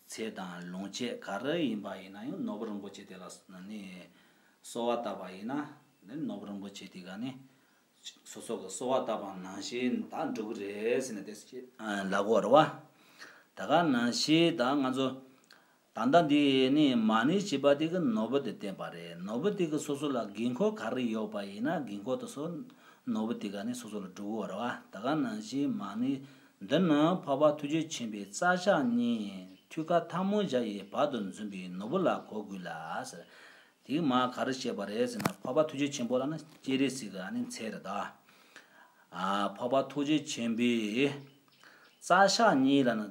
ཚེ་དང་ལོངས་སྤྱོད་ག་རེ་ཡིན་པ་ཡིན་ན་ཡང་། ནོར་བུ་རིན་པོ་ཆེ་དེ་ལ་ནི་གསོལ་བ་བཏབ་པ་ཡིན་ན། ནི་ནོར་བུ་རིན་པོ་ཆེ་དེ་ག་ནི་སོ་སོ་གི་གསོལ་བ་བཏབ་པ་ནང་བཞིན་ད་འགྲུབ་ཀྱི་རེད་ཟེར་ནས་དེ་ལབ་དགོས་རེད་བ། ད་ག་ནང་བཞིན་ད་ང་ཚོ་ད་ལྟ་འདི་ནི་མ་ཎི་ཞེས་པ་དེ་གི་ནོར་བུ་དེ་བསྟན་པ་རེད། ནོར་བུ་དེ་གི་སོ་སོ་ལ་དགོས་མཁོ་ག་རེ་ཡོད་པ་ཡིན་ན། དགོས་མཁོ་དེ་ཚོ་ནོར་བུ་དེ་ག་ནི་སོ་སོ་ལ་འགྲུབ་ཀྱི་རེད་བ། ད་ག་ནང་བཞིན་མ་ཎི་འདི་ནི་འཕགས་པ་ཐུགས་རྗེ་ཆེན་པོའི་རྩ་ཞག་གཉིས་ཐོད་རྒལ་ཐལ་མོ་སྦྱར་བའི་བར་དུ་འཛིན་པའི་ནོར་བུ་ལ་གོ་དགོས་ལ་ཟེར། དེ་མར་ག་རེ་བཤད་པ་རེད་ཟེར་ན། འཕགས་པ་ཐུགས་རྗེ་ཆེན་པོ་ལ་ནི་སྤྱན་རས་གཟིགས་ཀྱི་ཨ་ནི་མཚན་རེད་ད། ཨ་འཕགས་པ་ཐུགས་རྗེ་ཆེན་པོའི་རྩ་ཤ་གཉིས་ལ་ནི།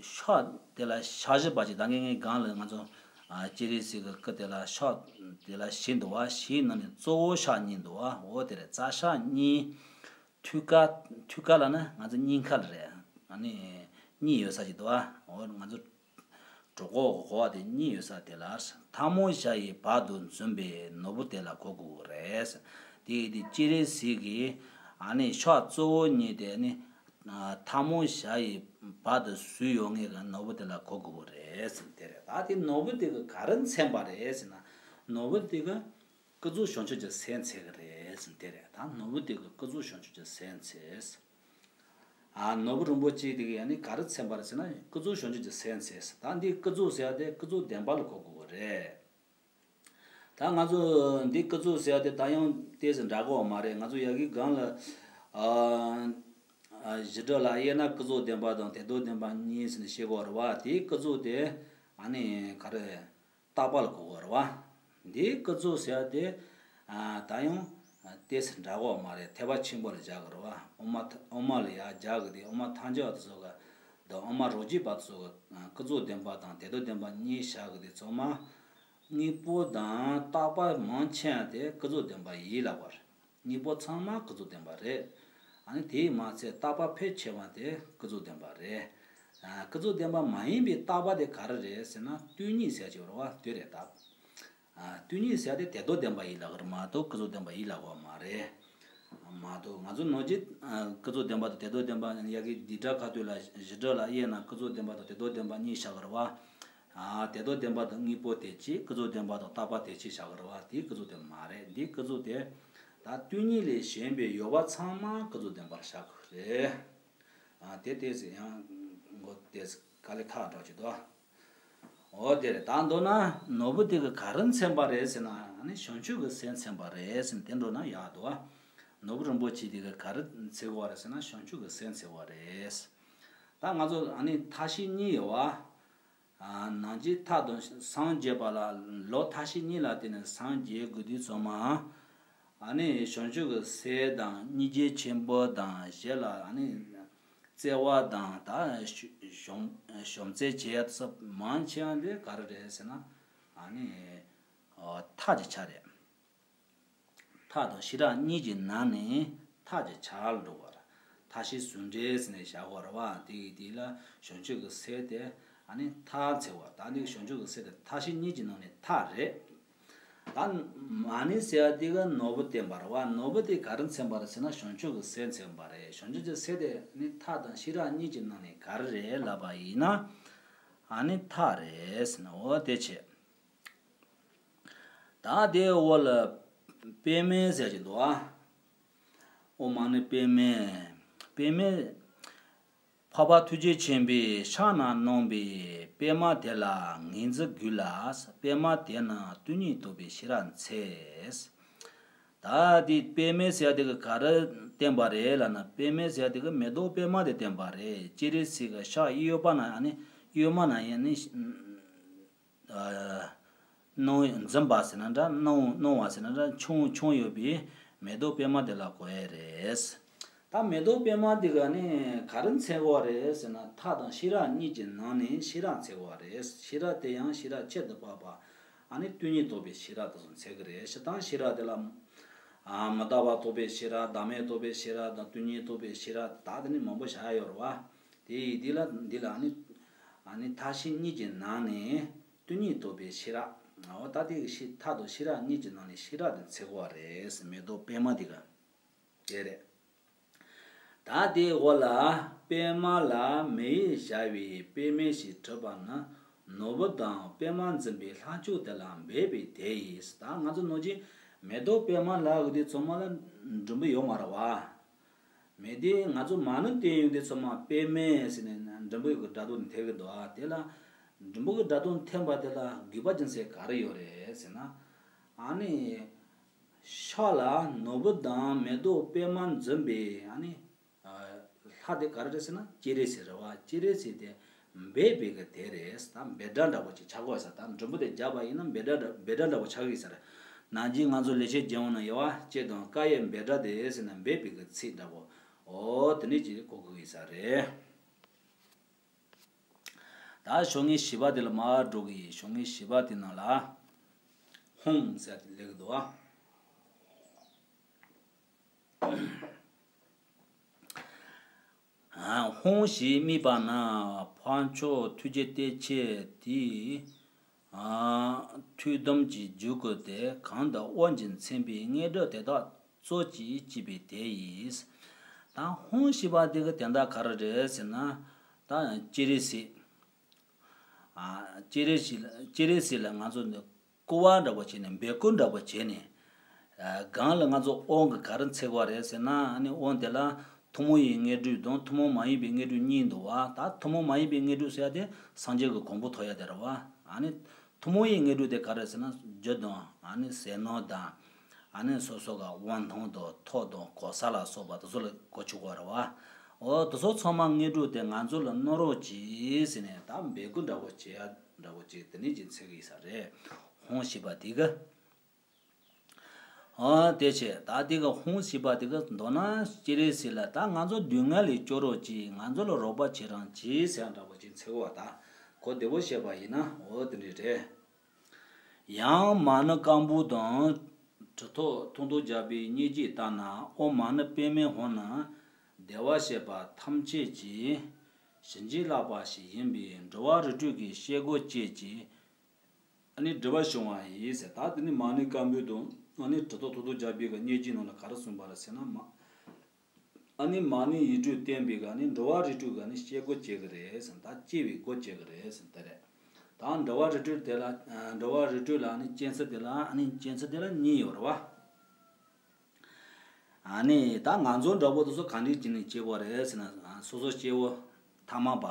ཤ་དེ་ལ་ཤ་བཞི་པ་ཅིག་ད་གིན་ངས་གོང་ལ་ང་ཚོ་ཨ་སྤྱན་རས་གཟིགས་ཀྱི་སྐུ་དེ་ལ་ཤ་དེ་ལ་བཞི་འདུག་བ། བཞིའི་ནང་ནས་གཙོ་བོ་ཤ་གཉིས་འདུག་བ། འོ་དེ་རེད། རྩ་ཤ་གཉིས། ཐུགས་ཀ་ཐུགས་ཀ་ལ་ནི་ང་ཚོ་སྙིང་ཁ་ལ་རེད། ཨ་ནི་གཉིས་ཡོད་ས་ཅིག་འདུག་བ། འོ་ང་ཚོ་གྲོད་ཁོག་གི་གོ་བ་དེ་གཉིས་ཡོད་ས་དེ་ལ་ཐལ་མོ་སྦྱར་བའི་བར་དུ་འཛིན་པའི་ནོར་བུ་དེ་ལ་གོ་དགོས་རེད། དེ་དེ་སྤྱན་རས་གཟིགས་ཀྱིས་ཨ་ནི་ཤ་གཙོ་བོ་གཉིས་དེ་ནི་ཐལ་མོ་སྦྱར་བའི་བར་དུ་བཟོས་ཡོད་ངེས་ཀྱི་ནོར་བུ་དེ་ལ་གོ་དགོས་རེད་ཟེར་དེ་རེད། ད་དེ་ནོར་བུ་དེ་གི་ག་རེ་མཚོན་པ་རེད་ཟེར་ན། ནོར་བུ་དེ་གི་ཀུན་རྫོབ་བྱང་ཆུབ་ཀྱི་སེམས་མཚོན་གྱི་རེད་ཟེར་དེ་རེད། ད་ནོར་བུ་དེ་གི་ཀུན་རྫོབ་བྱང་ཆུབ་ཀྱི་སེམས་མཚོན། ཨ་ནོར་བུ་རིན་པོ་ཆེ་དེ་གི་ཡང་ནི་ག་རེ་མཚོན་པ་རེད་ཟེར་ན་ཀུན་རྫོབ་བྱང་ཆུབ་ཀྱི་སེམས་མཚོན། ད་འདི་ཀུན་རྫོབ་ཟེར་ཡ་དེ་ཀུན་རྫོབ་བདེན་པ་ལ་གོ་དགོས་པ་རེད། ད་ང་ཚོ་འདི་ཀུན་རྫོབ་ཟེར་ཡ་དེ་ད་ཡང་ཏོག་ཙམ་འདྲ་གོ་མ་རེད། ང་ཚོ་ཡ་གི་སྒང་ལ་ཨ་ཨ་བཞི་སྒྲ་ལ་དབྱེ་ན་ཀུན་རྫོབ་བདེན་པ་དང་དེ་ལྡོག་བདེན་པ་གཉིས་ཟེར་ནས་བཤད་གོ་རེད་བ། དེའི་ཀུན་རྫོབ་དེ་ཨ་ནི་ག་རེ། རྟག་པ་ལ་གོ་དགོས་རེད་བ། འདིའི་ཀུན་རྫོབ་ཟེར་ཡ་དེ་ཨ་ད་ཡང་ཏོག་ཙམ་འདྲ་གོ་མ་རེད། ཐེག་པ་ཆེན་པོ་ལ་སྦྱར་གི་རེད་བ། དབུ་མ་ཐ་དབུ་མ་ལ་ཡ་སྦྱར་གི་དེ། དབུ་མ་ཐལ་འགྱུར་བ་དེ་ཚོ་ག་དང་དབུ་མ་རོ་རྒྱུས་པ་དེ་ཚོ་ག་ཀུན་རྫོབ་བདེན་པ་དང་དེ་ལྡོག་བདེན་པ་གཉིས་བཞག་གི་དེ་ཚང་མ། དངོས་པོ་དང་རྟག་པ་མང་ཆེ་བ་དེ་ཀུན་རྫོབ་བདེན་པ་ཡིན་ལབ་པ་རེད། དངོས་པོ་ཚང་མ་ཀུན་རྫོབ་བདེན་པ་རེད། ཨ་ནི་དེས་མ་ཚད་རྟག་པ་ཕལ་ཆེ་བ་དེ་ཀུན་རྫོབ་བདེན་པ་རེད། ཨ་ཀུན་རྫོབ་བདེན་པ་མ་ཡིན་པའི་རྟག་པ་དེ་ག་རེ་རེད་ཟེར་ན་སྟོང་ཉིད་ཟེར་གྱི་ཡོད་རེད་བ། དེ་རེད་ད། ཨ་སྟོང་ཉིད་ཟེར་དེ་དེ་ལྡོག་བདེན་པ་ཡིན་ལབ་ཀྱི་རེད་མ་གཏོགས་ཀུན་རྫོབ་བདེན་པ་ཡིན་ལབ་ཀྱི་མ་རེད། མ་གཏོགས་ང་ཚོ་ནང་བཞིན་ཨ་ཀུན་རྫོབ་བདེན་པ་དང་དེ་ལྡོག་བདེན་པ་ཡ་གི་འདི་སྒྲ་ཁ་ཐུག་ལ་བཞི་སྒྲ་ལ་དབྱེ་ན་ཀུན་རྫོབ་བདེན་པ་དང་དེ་ལྡོག་བདེན་པ་གཉིས་བཞག་གི་རེད་བ། ཨ་དེ་ལྡོག་བདེན་པ་དང་དངོས་པོ་དེ་གཅིག་ཀུན་རྫོབ་བདེན་པ་དང་རྟག་པ་དེ་གཅིག་བཞག་གི་རེད་བ། དེ་ཀུན་རྫོབ་དེ་མ་རེད། འདི་ཀུན་རྫོབ་དེ་ད་སྟོང་ཉིད་ལས་གཞན་པའི་ཡོད་པ་ཚང་མ་ཀུན་རྫོབ་བདེན་པར་བཞག་གི་རེད། ཨ་དེ་ཏོག་ཙམ་ཡང་མགོ་ཏོག་ཙམ་དཀའ་ལས་ཁག་འདྲ་ཅིག་འདུག་འོ་དེ་རེད། ད་མདོར་ན་ནོར་བུ་དེ་གི་ག་རེ་མཚོན་པ་རེད་ཟེར་ན་ཨ་ནི་བྱང་ཆུབ་ཀྱི་སེམས་མཚོན་པ་རེད་ཟེར་ནས་དེ་འགྲོ་ན་ཡག་འདུག་ནོར་བུ་རིན་པོ་ཆེ་དེ་གི་ག་རེ་མཚོན་དགོས་པ་རེད་ཟེར་ན་བྱང་ཆུབ་ཀྱི་སེམས་མཚོན་དགོས་པ་རེད། ད་ང་ཚོ་ཨ་ནི་མཐའ་བཞི་གཉིས་ཡོད་བ། ཨ་ནང་བཞིན་མཐའ་དང་སངས་རྒྱས་པ་ལ་ལུགས་མཐའ་བཞི་གཉིས་ལ་བརྟེན་ནས་སངས་རྒྱས་དགོས་དུས་ཚང་མ། ཨ་ནི་བྱང་ཆུབ་ཀྱི་སེམས་དང་སྙིང་རྗེ་ཆེན་པོ་དང་ཞེ་ལ་ཨ་ནི་བརྩེ་བ་དང་ད་གཞོམ་གཞོམ་བརྩེ་བྱེད་ཡ་ཚོ་མང་ཆེ་བ་འདི་ག་རེ་རེད་ཟེར་ན་ཨ་ནི་མཐའ་གཅིག་ཆ་རེད། མཐའ་དང་ཤེས་རབ་གཉིས་ཀྱི་ནང་ནས་མཐའ་གཅིག་ཆར་འགྲོ་བར། མཐའ་བཞི་ཟུང་འབྲེལ་ཟེར་ནས་བཞག་པ་རེད་བ། དེ་ཡི་དེ་ལ་བྱང་ཆུབ་ཀྱི་སེམས་དེ་ཨ་ནི་མཐའ་མཚོན་པ། ད་ནི་བྱང་ཆུབ་ཀྱི་སེམས་དེ་མཐའ་བཞི་གཉིས་ཀྱི་ནང་ནས་མཐའ་རེད། ད་མ་ཎི་ཟེར་བ་དེ་ག་ནོར་བུ་བསྟན་པ་རེད་བ། ནོར་བུ་དེ་ག་རེ་མཚོན་པ་རེད་ཟེར་ན་བྱང་ཆུབ་ཀྱི་སེམས་མཚོན་པ་རེད། བྱང་ཆུབ་ཀྱི་སེམས་དེ་ནི་མཐའ་དང་ཤེས་རབ་གཉིས་ཀྱི་ནང་ནས་ག་རེ་རེད་ལབ་པ་ཡིན་ན་ཨ་ནི་མཐའ་རེད་ཟེར་ན་འོ་དེ་བྱས། ད་དེའི་འོག་ལ་པདྨས་ཟེར་གྱི་འདུག་ཨ། ཨོཾ་མ་ཎི་པདྨས། པདྨས། འཕགས་པ་ཐུགས་རྗེ་ཆེན་པོས་ཕྱག་ན་བསྣམས་པའི་པདྨ་དེ་ལ་ངེས་འཛིན་དགོས་ལ། པདྨ་དེ་ནི་སྟོང་ཉིད་རྟོགས་པའི་ཤེས་རབ་མཚོན། ད་དེ་པདྨས་ཟེར་ཡ་དེ་ག་ག་རེ་བསྟན་པ་རེད་ལབ་ན། པདྨས་ཟེར་ཡ་དེ་ག་མེ་ཏོག་པདྨ་དེ་བསྟན་པ་རེད། སྤྱན་རས་གཟིགས་ཀྱི་ཕྱག་གཡས་པ་ན་ཨ་ནི་གཡོན་མ་ན་ཡ་ནི། ཨ་སྣང་འཛིན་པ་ཟེར་ན་འདྲ། སྣང་སྣང་བ་ཟེར་ན་འདྲ། མཆོང་མཆོང་ཡོད་པའི་མེ་ཏོག་པདྨ་དེ་ལ་གོ་ཡ་རེད། ད་མེ་ཏོག་པདྨ་དེ་ག་ནི་ག་རེ་མཚོན་དགོས་རེད་ཟེར་ན་མཐའ་དང་ཤེས་རབ་གཉིས་ཀྱི་ནང་ནས་ཤེས་རབ་མཚོན་དགོས་རེད། ཤེས་རབ་དེ་ཡང་ཤེས་རབ་ཁྱད་དུ་འཕགས་པ་ཨ་ནི་སྟོང་ཉིད་རྟོགས་པའི་ཤེས་རབ་དེ་ཚོ་མཚོན་གི་རེད། སྤྱིར་བཏང་ཤེས་རབ་དེ་ལ་ཨ་མི་རྟག་པ་རྟོགས་པའི་ཤེས་རབ། བདག་མེད་རྟོགས་པའི་ཤེས་རབ་དང་སྟོང་ཉིད་རྟོགས་པའི་ཤེས་རབ། ད་དེ་ནི་མང་པོ་བཞག་ཡོད་རེད་བ། དེ་ཡི་འདི་ལ་འདི་ལ་ཨ་ནི་ཨ་ནི་མཐའ་ཤེས་གཉིས་ཀྱི་ནང་ནས་སྟོང་ཉིད་རྟོགས་པའི་ཤེས་རབ། འོ་ད་དེ་གི་ཤེས་མཐའ་དང་ཤེས་རབ་གཉིས་ཀྱི་ནང་ནས་ཤེས་རབ་དེ་མཚོན་དགོས་པ་རེད། མེ་ཏོག་པདྨ་དེ་ག་དེ་རེད། ད་དེའི་འོག་ལ་པདྨ་ལ་མེ་ཡིས་སྦྱར་བའི་པདྨས་ཞེས་བྲིས་པ་ནི་ནོར་བུ་དང་པདྨ་འཛིན་པའི་ལྷ་མཆོག་དེ་ལ་འབད་པའི་དེ་ཡིས། ད་ང་ཚོ་ནང་བཞིན་མེ་ཏོག་པདྨ་ལབ་དགོས་དུས་ཚང་མ་ལ་འགྲེང་བུ་ཡོད་མ་རེད་བ། མེ་དེ་ང་ཚོ་མ་ཎི་བསྟན་ཡོང་དུས་ཚང་མ་པདྨས་ཟེར་ནས་འགྲེང་བུ་གི་སྒྲ་དོན་འཐེན་གི་འདུག་ཨ། དེ་ལ་འགྲེང་བུ་གི་སྒྲ་དོན་འཐེན་པ་དེ་ལ་དགོས་པ་རྒྱུ་མཚན་ག་རེ་ཡོད་རེད་ཟེར་ན། ཨ་ནི་ཕྱག་ལ་ནོར་བུ་དང་མེ་ཏོག་པདྨ་འཛིན་པའི་ཨ་ནི་ལྷ་དེ་ག་རེ་རེད་ཟེར་ན་སྤྱན་རས་གཟིགས་རེད་བ། སྤྱན་རས་གཟིགས་དེ་འབད་པའི་གི་དེ་རེད། ད་འབོད་སྒྲ་འདྲ་པོ་ཅིག་ཆགས་དགོས་ས། ད་འགྲེང་བུ་དེ་བརྒྱབ་པ་ཡིན་ན་འབོད་སྒྲ་འདྲ་འབོད་སྒྲ་འདྲ་པོ་ཆགས་ཀྱི་ས་རེད། ནང་གི་ང་ཚོ་ལེགས་བཤད་རྒྱལ་དབང་ན་ཡོད་པ་སྐྱེ་དང་ཀྭ་ཡེ་འབོད་སྒྲ་དེ་ཟེར་ན་འབོད་པའི་གི་ཚིག་འདྲ་པོ། འོ་དེ་འདྲ་ཅིག་གོ་དགོས་ཀྱི་ས་རེད། ད་ཤོག་ངོས་བཞི་པ་དེ་ལ་མར་འགྲོ་གི་ཡིན། ཤོག་ངོས་བཞི་པ་དེ་ནང་ལ་ཧཱུྃ་ཟེར་ཏེ་སླེབས་ཀྱི་འདུག་ཨ། ཧཱུྃ་ཞེས་དམིགས་པ་ན། འཕགས་མཆོག་ཐུགས་རྗེ་སྟེ་ཆེ་དེས། ཐུགས་དམ་གྱི་རྒྱུད་བསྐུལ་ཏེ། གང་དུ་དབང་བྱས་མཚན་པའི་དངོས་གྲུབ་དེ་དག་སྩོལ་ཅིག་ཅེས་པའི་དེ་ཡིས། ད་ཧཱུྃ་ཞེས་པ་དེ་གི་དོན་དག་ག་རེ་རེད་ཟེར་ན། ད་སྤྱན་རས་གཟིགས། ཨ། སྤྱན་རས་གཟིགས་ལ་སྤྱན་རས་གཟིགས་ལ་ང་ཚོ་ནི་བསྐུལ་བ་འདྲ་པོ་བྱས་ནས་འབོད་སྐུལ་འདྲ་པོ་བྱས་ནས། ཨ། གང་ལ་ང་ཚོ་དབང་གི་ག་རེ་འཚལ་བ་རེད་ཟེར་ན། ཨ་ནི་དབང་དེ་ལ་ཐུན་མོང་བའི་དངོས་གྲུབ་དང་ཐུན་མོང་མ་ཡིན་པའི་དངོས་གྲུབ་གཉིས་འདུག་བ། ད་ཐུན་མོང་མ་ཡིན་པའི་དངོས་གྲུབ་ཟེར་ཡ་དེ་སངས་རྒྱས་ཀྱི་གོ་འཕང་ཐོབ་ཡ་དེ་རེད་བ། ཨ་ནི་ཐུན་མོང་བའི་དངོས་གྲུབ་དེ་ག་རེ་ཟེར་ན། རྒྱུ་དང་ཨ་ནི་ཟས་ནོར་དང་། ཨ་ནི་སོ་སོ་ག་དབང་ཐང་དང་ཐོབ་དང་གོ་ས་ལ་སོགས་པ་དེ་ཚོ་ལ་གོ་ཆོད་གོ་རེད་བ། འོ་དེ་ཚོ་ཚང་མ་དངོས་གྲུབ་དེ་ང་ཚོ་ལ་གནང་རོགས་གྱིས་ཟེར་ནས་ད་འབོད་སྐུལ་འདྲ་པོ་བྱེད་ཡ་འདྲ་པོ་ཅིག་དེ་ནས་ཅིག་འཚལ་གི་ཡིན་ས་རེད། ཧཱུྃ་ཞེས་པ་དེ་གི། འོ་དེ་བྱས་ད་དེ་གི་ཧཱུྃ་ཞེས་པ་དེ་གི་མདོར་ན་སྤྱན་རས་གཟིགས་ལ་ད་ང་ཚོ་སྡུག་བསྔལ་ལས་སྐྱོབ་རོགས་གྱིས། ང་ཚོ་ལ་རོགས་པ་བྱེད་རོགས་གྱིས་ཟེར་ཡ་འདྲ་པོ་ཅིག་འཚལ་བ། ད་གོ་བདེ་པོ་བྱས་པ་ཡིན་ན་འོ་དེ་འདྲ་རེད། ཡང་མ་ཎི་སྐམ་པོ་དང་། གྲི་ཐོགས་ཐོག་ཐོག་རྒྱག་པའི་སྙིང་རྗེ་ལྟར་ན། ཨོཾ་མ་ཎི་པདྨེ་ཧཱུྃ་ནི། བདེ་བར་གཤེགས་པ་ཐམས་ཅད་ཀྱི། བྱིན་གྱིས་བརླབས་པ་ཞིག་ཡིན་པས། འགྲོ་བ་རིགས་དྲུག་གི་སྐྱེ་སྒོ་བཅད་ཅིང་། ཨ་ནི་སྒྲིབ་པ་སྦྱང་བ་ཡིན་ཟེར། ད་དེ་ནི་མ་ཎི་སྐམ་པོ་དང་ཨ་ནི་གྲི་ཐོགས་ཐོག་ཐོག་རྒྱག་པའི་གི་སྙིང་རྗེ་ནང་ལ་ག་རེ་གསུངས་པ་རེད་ཟེར་ན། མ། ཨ་ནི་མ་ཎི་ཡིག་དྲུག་བསྟན་པའི་ག་ནི་འགྲོ་བ་རིགས་དྲུག་ག་ནི་སྐྱེ་སྒོ་བཅད་གི་རེད་ཟེར། ད་སྐྱེ་བའི་སྒོ་བཅད་གི་རེད་ཟེར་དེ་རེད། ད་འགྲོ་བ་རིགས་དྲུག་དེ་ལ། འགྲོ་བ་རིགས་དྲུག་ལ་ནི་སྐྱེ་ས་དེ་ལ། ཨ་ནི་སྐྱེ་ས་དེ་ལ་གཉིས་ཡོད་རེད་བ། ཨ་ནི་ད་ང་ཚོ་འདྲ་པོ་དེ་ཚོ་ག་འདྲ་བྱས་ནས་སྐྱེ་དགོས་རེད་ཟེར་ན། སོ་སོ་སྐྱེ་བོ་ཐ་མལ་པ།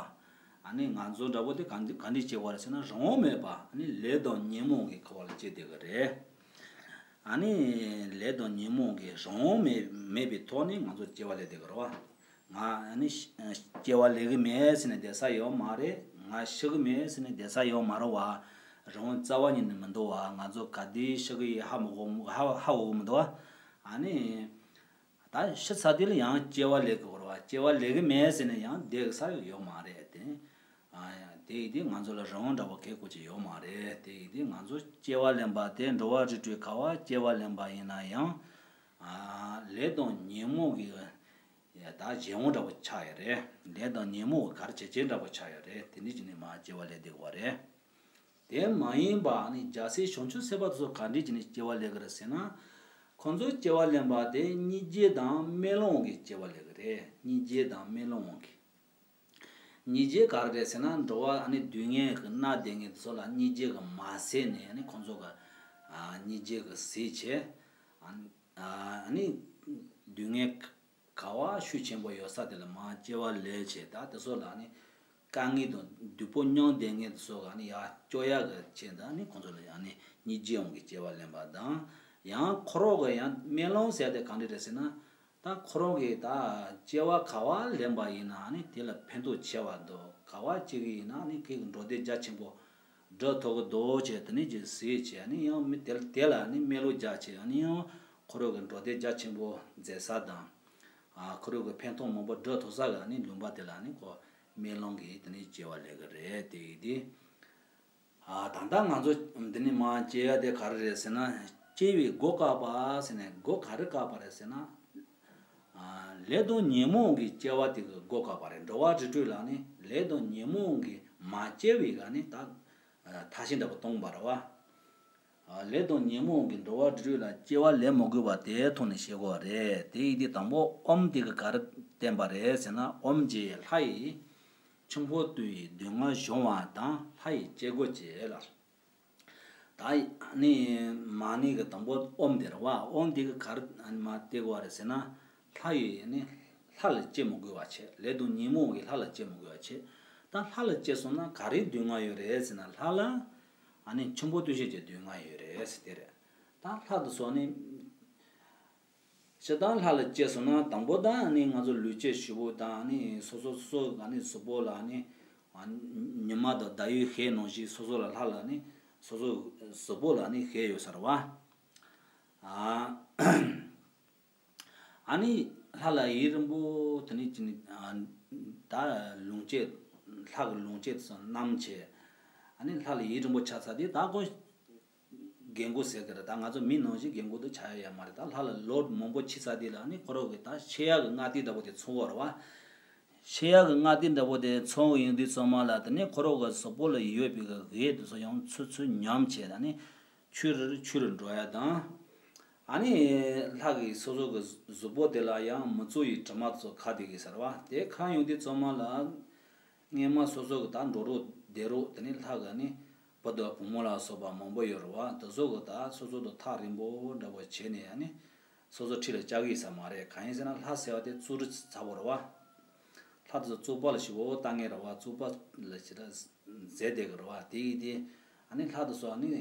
ཨ་ནི་ང་ཚོ་འདྲ་པོ་དེ་ག་འདྲ་ག་འདྲ་སྐྱེ་དགོས་རེད་ཟེར་ན། རང་དབང་མེད་པ། ཨ་ནི་ལས་དང་ཉོན་མོངས་ཀྱི་འཁོར་བ་ལ་སྐྱེ་བསྡད་གི་རེད། ཨ་ནི་ལས་དང་ཉོན་མོངས་ཀྱི་རང་དབང་མེད་མེད་པའི་ཐོག་ནས་ང་ཚོ་སྐྱེ་བ་ལེན་བསྡད་གི་རེད་བ། ང་ཨ་ནི་སྐྱེ་བ་ལེན་གི་མེད་ཟེར་ནས་བསྡད་ས་ཡོད་མ་རེད། ང་ཤི་གི་མེད་ཟེར་ནས་བསྡད་ས་ཡོད་མ་རེད་བ། རང་དབང་རྩ་བ་ཉིད་ནས་མི་འདུག་བ། ང་ཚོ་ག་དུས་ཤི་གི་ཡིན་ཧ་མ་གོ། ཧ་ཧ་གོ་གི་མི་འདུག་བ། ཨ་ནི། ད་ཤི་ཚར་དུས་ལ་ཡང་སྐྱེ་བ་ལེན་གི་ཡོད་རེད་བ། སྐྱེ་བ་ལེན་གི་མེད་ཟེར་ནས་ཡང་བསྡད་གི་ས་ཡོད་མ་རེད་དེ། ཨ་ཡ། དེ་ཡིན་དུས་ང་ཚོ་ལ་རང་དབང་འདྲ་པོ་གང་ཡང་གང་ཡང་ཡོད་མ་རེད། དེ་ཡིན་དུས་ང་ཚོ་སྐྱེ་བ་ལེན་པ་དེ་འགྲོ་བ་རིགས་དྲུག་ག་པར་སྐྱེ་བ་ལེན་པ་ཡིན་ན་ཡང་། ཨ། ལས་དང་ཉོན་མོངས་ཀྱི་ད་གཞན་དབང་འདྲ་པོ་ཆགས་ཡོད་རེད། ལས་དང་ཉོན་མོངས་ཀྱི་གར་བྱེད་ཅན་འདྲ་པོ་ཆགས་ཡོད་རེད། དེ་འདྲ་བྱས་ནས་མར་སྐྱེ་བ་ལེན་བསྡད་དགོས་པ་རེད། དེ་མ་ཡིན་པ་ནི་རྒྱལ་སྲས་བྱང་ཆུབ་སེམས་དཔའ་དེ་ཚོ་ག་འདྲ་བྱས་ནས་སྐྱེ་བ་ལེན་གི་རེད་ཟེར་ན། ཁོང་ཚོའི་སྐྱེ་བ་ལེན་པ་དེ་སྙིང་རྗེ་དང་སྨོན་ལམ་གྱི་སྐྱེ་བ་ལེན་གི་རེད། སྙིང་རྗེ་དང་སྨོན་ལམ་གྱི། སྙིང་རྗེ་ག་རེ་རེད་ཟེར་ན། འགྲོ་བ་ཨ་ནི་སྡུག་བསྔལ་གྱིས་མནར་བསྡད་མཁན་དེ་ཚོ་ལ་སྙིང་རྗེ་གིས་མ་བསལ་ནས། ཨ་ནི་ཁོང་ཚོ་གི་ཨ་སྙིང་རྗེ་གིས་བསལ་བྱས། ཨ་ནི་སྡུག་བསྔལ་ག་པར་ཤུགས་ཆེན་པོ་ཡོད་ས་དེ་ལ་མར་སྐྱེ་བ་ལེན་བྱས། ད་དེ་ཚོ་ལ་ནི་དཀའ་ངལ་དང་སྡུག་པོ་མྱོང་བསྡད་མཁན་དེ་ཚོ་ག་ནི་ཡར་སྐྱོབ་ཡག་གི་ཆེད་དུ་ནི་ཁོང་ཚོ་ལ་ཡང་ནི་སྙིང་རྗེ་དབང་གི་སྐྱེ་བ་ལེན་པ་དང་། ཡང་ཁོ་རང་གི་ཡང་སྨོན་ལམ་ཟེར་དེ་ག་འདྲ་རེད་ཟེར་ན། ད་ཁོ་རང་གིས་ད་སྐྱེ་བ་ག་པར་ལེན་པ་ཡིན་ན་ནི་དེ་ལ་ཕན་ཐོགས་ཆེ་བ་འདུག་ག་པར་སྐྱེ་གི་ཡིན་ན་ནི་ཁོ་གི་འགྲོ་སྡེ་རྒྱ་ཆེན་པོ་སྒྲུབ་ཐུབ་ཀྱི་འདུག་ཅེས་དེ་ནས་ཅིག་གཟིགས་བྱས། ཨ་ནི་ཡང་མི་དེ་དེ་ལ་ནི་སྨོན་ལམ་རྒྱག་བྱས། ཨ་ནི་ཡང་ཁོ་རང་གི་འགྲོ་སྡེ་རྒྱ་ཆེན་པོ་མཛད་ས་དང་། ཨ། ཁོ་རང་གི་ཕན་ཐོགས་མང་པོ་སྒྲུབ་ཐུབ་ས་གི་ཨ་ནི་ལུང་པ་དེ་ལ་ནི་ཁོ་སྨོན་ལམ་གྱིས་དེ་ནས་སྐྱེ་བ་ལེན་གི་རེད། དེ་ཡིན་དུས། ཨ། ད་ལྟ་ང་ཚོ་འདི་ནས་མར་སྐྱེ་ཡ་དེ་ག་རེ་རེད་ཟེར་ན། སྐྱེ་བའི་སྒོ་བཀག་པ་ཟེར་ནས། སྒོ་ག་རེ་བཀག་པ་རེད་ཟེར་ན། ཨ། ལས་དང་ཉོན་མོངས་ཀྱི་སྐྱེ་བ་དེ་གི་སྒོ་བཀག་པ་རེད། འགྲོ་བ་རིགས་དྲུག་ལ་ནི་ལས་དང་ཉོན་མོངས་ཀྱིས་མ་སྐྱེ་བའི་ག་ནི་ད་ཐབས་ཤེས་འདྲ་པོ་གཏོང་བ་རེད་བ། ཨ། ལས་དང་ཉོན་མོངས་ཀྱིས་འགྲོ་བ་རིགས་དྲུག་ལ་སྐྱེ་བ་ལེན་མི་དགོས་པ་དེའི་ཐོག་ནས་བཤད་དགོས་པ་རེད། དེ་ཡིན་དུས་དང་པོ་ཨོཾ་དེ་གི་ག་རེ་བསྟན་པ་རེད་ཟེར་ན། ཨོཾ་ཀྱིས་ལྷ་ཡི་འཆི་འཕོ་ལྟ་བུའི་སྡུག་བསྔལ་སྦྱོང་བ་དང་ལྷ་ཡི་སྐྱེ་སྒོ་བཅད་ལ། ད་ནི་མ་ཎི་གི་དང་པོ་ཨོཾ་དེ་རེད་བ། ཨོཾ་དེ་གི་ག་རེ་མར་བསྟན་དགོས་པ་རེད་ཟེར་ན། ལྷ་ཡི་ནི་ལྷ་ལ་སྐྱེ་མི་དགོས་པ་བྱེད། ལས་དང་ཉོན་མོངས་ཀྱིས་ལྷ་ལ་སྐྱེ་མི་དགོས་པ་བྱེད། ད་ལྷ་ལ་སྐྱེས་སོང་ན་ག་རེ་སྡུག་བསྔལ་ཡོད་རེད་ཟེར་ན། ལྷ་ལ་ཨ་ནི་འཆི་འཕོ་ལྟ་བུའི་སྡུག་བསྔལ་ཡོད་རེད་ཟེར་དེ་རེད། ད་ལྷ་དེ་ཚོ་ནི། སྤྱིར་བཏང་ལྷ་ལ་སྐྱེས་སོང་ན་དང་པོ་ད་ནི་ང་ཚོ་ལུས་སྐྱེས་ཞུ་བོ་དང་ནི་སོ་སོ་སོ་སོ་ག་ནི་གཟུགས་པོ་ལ་ནི། ཉི་མ་དང་ཟླ་བའི་ཤེལ་ནང་བཞིན་སོ་སོ་ལ་ལྷ་ལ་ནི་སོ་སོ་གཟུགས་པོ་ལ་ནི་ཤེལ་ཡོད་ས་རེད་བ། ཨ་ཨ་ནི་ལྷ་ལ་ཡིད་རིང་པོ་དེ་ནི་ཅི་ནི་ཨ་ད་ལོངས་སྤྱོད། ལྷ་གི་ལོངས་སྤྱོད་སོགས་བསྣམས་བྱས། ཨ་ནི་ལྷ་ལ་ཡིད་རིང་པོ་ཆགས་ཚར་དུས་ད་ཁོ་རྒན་རྒོན་ཟེར་གི་རེད། ད་ང་ཚོ་མི་ནང་བཞིན་རྒན་རྒོན་དུ་ཆགས་ཡ་ཡོད་མ་རེད། ད་ལྷ་ལ་ལོ་མང་པོ་ཕྱིན་ཚར་དུས་ལ་ཨ་ནི་ཁོ་རང་གི་ད་ཆེ་ཡག་གི་སྔ་ལྟས་འདྲ་པོ་དེ་ཚོར་བ་རེད་བ། ཆེ་ཡག་གི་སྔ་ལྟས་འདྲ་པོ་དེ་ཚོར་ཡོང་དུས་ཙམ་པ་ལ་དེ་ནས་ཁོ་རང་གི་གཟུགས་པོ་ལ་ཡོད་པའི་གི་འོད་དེ་ཚོ་ཡང་ཚུར་ཚུར་ཉམས་བྱས། ད་ནི་ཆུ་རུ་ཆུ་རུ་འགྲོ་ཡ་དང་། ཨ་ནི་ལྷ་གིས་སོ་སོ་གི་གཟུགས་པོ་དེ་ལ་ཡང་མི་བཟོ་བའི་དྲི་མ་ཚོ་ཁ་དེ་གི་ཟེར་བ་དེ་ཁ་ཡོང་དུས་ཙམ་པ་ལ། སྔས་མ་སོ་སོ་གི་ད་འགྲོ་རོགས་བསྡད་རོགས་དེ་ནི་ལྷ་གི་ནི་བུ་དང་བུ་མོ་ལ་སོགས་པ་མང་པོ་ཡོད་རེད་བ། དེ་ཚོ་གི་ད་སོ་སོ་དང་ཐག་རིང་པོ་འདྲ་པོ་བྱས་ནས་ཨ་ནི་སོ་སོ་འཁྲིས་ལ་བཅར་གི་ས་མ་རེད། གང་ཡིན་ཟེར་ན་ལྷ་ཟེར་བ་དེ་གཙོ་རིག་ཚ་པོ་རེད་བ། ལྷ་དེ་ཚོ་བཙོག་པ་ལ་ཞིག་འོ་ལྟ་ངེས་རེད་བ། བཙོག་པ་ལ་ཞིག་ད་མཛད་བསྡད་གི་རེད་བ། དེ་ཡིན་དེ་ཨ་ནི་ལྷ་དེ་ཚོ་ཨ་ནི།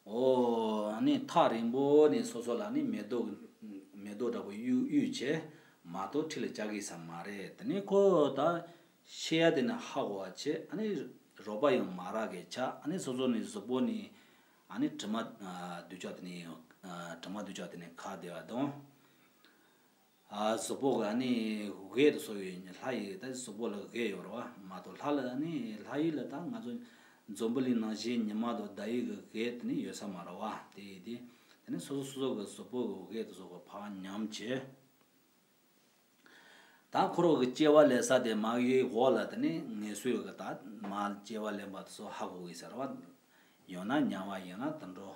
ཨོ། ཨ་ནི་ཐག་རིང་པོ་ནས་སོ་སོ་ལ་ནི་མེ་ཏོག་མེ་ཏོག་འདྲ་པོ་གཡུག་གཡུག་བྱས་མ་གཏོགས་འཁྲིས་ལ་བཅར་གི་ས་མ་རེད། དེ་ནས་ཁོ་ད་ཤེས་ཡ་དེ་ནི་ཧ་གོ་བ་བྱས། ཨ་ནི་རོགས་པ་ཡང་མ་རག་གི་ཆ། ཨ་ནི་སོ་སོ་ནི་གཟུགས་པོ་ནི་ཨ་ནི་དྲི་མ་ཨ་སྡུག་ཅག་དེ་ནི་ཨ་དྲི་མ་སྡུག་ཅག་དེ་ནི་ཁ་བདེ་བ་དང་། ཨ་གཟུགས་པོ་གི་ཨ་ནི་འོད་དུ་སོང་བའི་ལྷ་ཡི་ད་གཟུགས་པོ་ལ་འོད་ཡོད་རེད་བ། མ་གཏོགས་ལྷ་ལ་ཨ་ནི་ལྷ་ཡི་ལ་ད་ང་ཚོ་འཛམ་བུ་གླིང་ནང་བཞིན་ཉི་མ་དང་ཟླ་ཡི་གི་འོད་དེ་ནི་ཡོད་ས་མ་རེད་བ། དེ་ཡི་དེ་དེ་ནི་སོ་སོ་སོ་སོ་གི་གཟུགས་པོ་གི་འོད་དུ་སོང་གི་ཕར་ཉམས་བྱས། ད་ཁོ་རང་གི་སྐྱེ་བ་ལེན་ས་དེ་མ་གི་འོག་ལ་དེ་ནི་ངལ་གསོའི་གི་ད་མ་སྐྱེ་བ་ལེན་པ་དེ་ཚོ་ཧ་གོ་གི་ཟེར་བ། ཡང་ན་དམྱལ་བ་ཡང་ན་དུད་འགྲོ།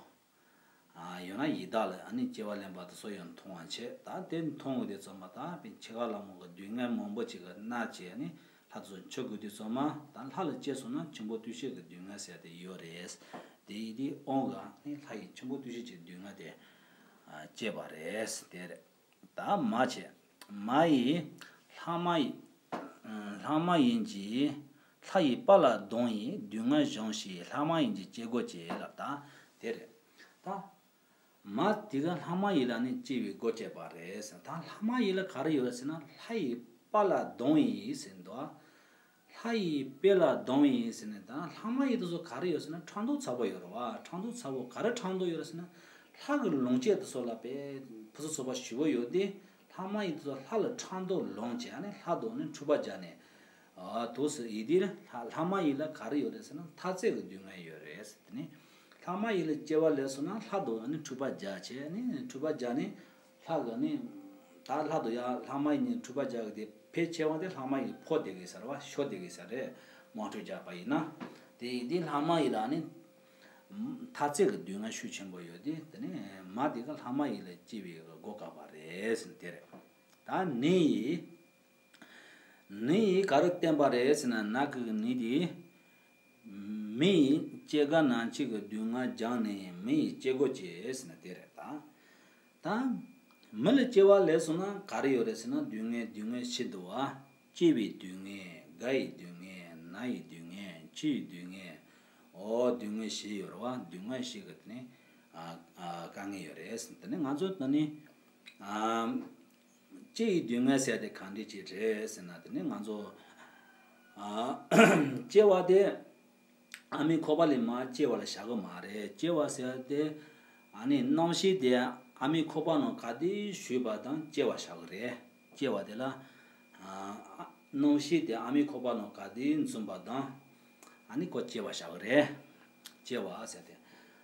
ཨ་ཡང་ན་ཡི་དྭགས་ལ་ཨ་ནི་སྐྱེ་བ་ལེན་པ་དེ་ཚོ་ཡང་མཐོང་བ་བྱས། ད་དེ་མཐོང་བའི་དེ་ཚོ་མ་ད་པའི་ཆེ་ཁ་ལ་མོ་གི་སྡུག་བསྔལ་མང་པོ་ཅིག་གི་མནར་བྱས་ཨ་ནི་ལྷ་དེ་ཚོ་འཆི་དགོས་དུས་ཚོད་མ་ད་ལྷ་ལ་སྐྱེས་སོང་ན་ཆེན་པོ་ལྟོས་ཤིག་གི་སྡུག་བསྔལ་ཟེར་དེ་ཡོད་རེད། དེ་ཡི་དེ་དབང་གི་ཨ་ནི་ལྷ་ཡི་ཆེན་པོ་ལྟོས་ཤིག་གི་སྡུག་བསྔལ་དེ་ཨ་སྐྱེས་པ་རེད། དེ་རེད། ད་མ་བྱས། མ་ཡིས་ལྷག་མ་ཡི། ལྷག་མ་ཡིན་གྱི། ལྷ་ཡི་པ་ལ་གདོང་ཡི་སྡུག་བསྔལ་གཞོམ་ཞེས་ལྷག་མ་ཡིན་གྱི་སྐྱེ་སྒོ་བཅད་ལ། ད་དེ་རེད། ད་མ་དེ་ག་ལྷག་མ་ཡི་ལ་ནི་སྐྱེ་བའི་སྒོ་བཅད་པ་རེད་ཟེར། ད་ལྷག་མ་ཡི་ལ་ག་རེ་ཡོད་ཟེར་ན་ལྷ་ཡི་པ་ལ་གདོང་ཡི་ཟེར་འདུག་ལྷ་ཡི་པ་ལ་གདོང་ཡི་ཟེར་ནས་ད་ལྷག་མ་ཡི་དེ་ཚོ་ག་རེ་ཡོད་ཟེར་ན་ཕྲག་དོག་ཚ་པོ་ཡོད་རེད་བ། ཕྲག་དོག་ཚ་པོ་ག་རེ་ཕྲག་དོག་ཡོད་རེད་ཟེར་ན་ལྷ་གི་ལོངས་སྤྱོད་དེ་ཚོ་ལ་པའི་ཕུན་སུམ་ཚོགས་པ་ཞེ་པོ་ཡོད་དེ། ལྷག་མ་ཡི་དེ་ཚོ་ལྷ་ལ་ཕྲག་དོག་ལངས་བྱས་ཨ་ནི་ལྷ་དང་ནི་འཁྲུག་པ་རྒྱག་ནས། ཨ་དུས་སུ་ཡི་དེ་ལྷ་ལྷག་མ་ཡི་ལ་ག་རེ་ཡོད་རེད་ཟེར་ན་འཐབ་རྩོད་ཀྱི་སྡུག་བསྔལ་ཡོད་རེད་ཟེར། དེ་ནི་ལྷག་མ་ཡི་ལ་སྐྱེ་བ་ལེན་སོང་ན་ལྷ་དང་ནི་འཁྲུག་པ་རྒྱག་བྱས་ནི་འཁྲུག་པ་རྒྱག་ནི། ལྷ་གི་ནི། ད་ལྷ་དང་ཡང་ལྷག་མ་ཡི་གཉིས་འཁྲུག་པ་རྒྱག་གི་དེ་ཕལ་ཆེ་བ་དེ་ལྷག་མ་ཡི་ཕོ་བསྡད་གི་ས་རེད་བ། ཤོ་བསྡད་གི་ས་རེད། དམག་འཁྲུག་རྒྱག་པ་ཡིན་ན། དེ་ཡིན་དེ་ལྷག་མ་ཡི་ལ་ནི། འཐབ་རྩོད་ཀྱི་སྡུག་བསྔལ་ཤུགས་ཆེན་པོ་ཡོད་དེ། དེ་ནི་མ་དེ་ག་ལྷག་མ་ཡི་ལ་སྐྱེ་བའི་སྒོ་བཀག་པ་རེད་ཟེར་དེ་རེད། ད་ནི་ཡི། ནི་ཡིས་ག་རེ་བསྟན་པ་རེད་ཟེར་ན་ན་གི་ནི་དེ། མི་ཡི་སྐྱེ་རྒ་ན་འཆི་གི་སྡུག་བསྔལ་སྦྱངས་ནས་མི་ཡི་སྐྱེ་སྒོ་བཅད་ཟེར་ན་དེ་རེད་ད། ད། མི་ལ་སྐྱེ་བ་ལེན་སོང་ན་ག་རེ་ཡོད་རེད་ཟེར་ན་སྡུག་བསྔལ་སྡུག་བསྔལ་བཞི་འདུག་བ། སྐྱེ་བའི་སྡུག་བསྔལ། རྒ་ཡི་སྡུག་བསྔལ། ན་ཡི་སྡུག་བསྔལ། འཆི་ཡི་སྡུག་བསྔལ། འོ་སྡུག་བསྔལ་བཞི་ཡོད་རེད་བ། སྡུག་བསྔལ་བཞི་གི་དེ་ནི། ཨ་ཨ་དཀའ་ངལ་ཡོད་རེད་ཟེར་ན་དེ་ནི་ང་ཚོ་ད་ནི། ཨ། སྐྱེ་ཡི་སྡུག་བསྔལ་ཟེར་དེ་གང་འདྲ་ཅིག་རེད་ཟེར་ན་དེ་ནི་ང་ཚོ། ཨ། སྐྱེ་བ་དེ། ཨ་མའི་ཁོག་པ་ལས་མར་སྐྱེ་བ་ལ་བཞག་གི་མ་རེད། སྐྱེ་བ་ཟེར་དེ། ཨ་ནི་རྣམ་ཤེས་དེ་ཨ་མའི་ཁོག་པ་ནང་ག་དུས་བཞུགས་པ་དང་སྐྱེ་བ་བཞག་གི་རེད། སྐྱེ་བ་དེ་ལ། ཨ། རྣམ་ཤེས་དེ་ཨ་མའི་ཁོག་པ་ནང་ག་དུས་འཛུམ་པ་དང་། ཨ་ནི་ཁོ་སྐྱེ་བ་བཞག་གི་རེད། སྐྱེ་བ་ཟེར་དེ།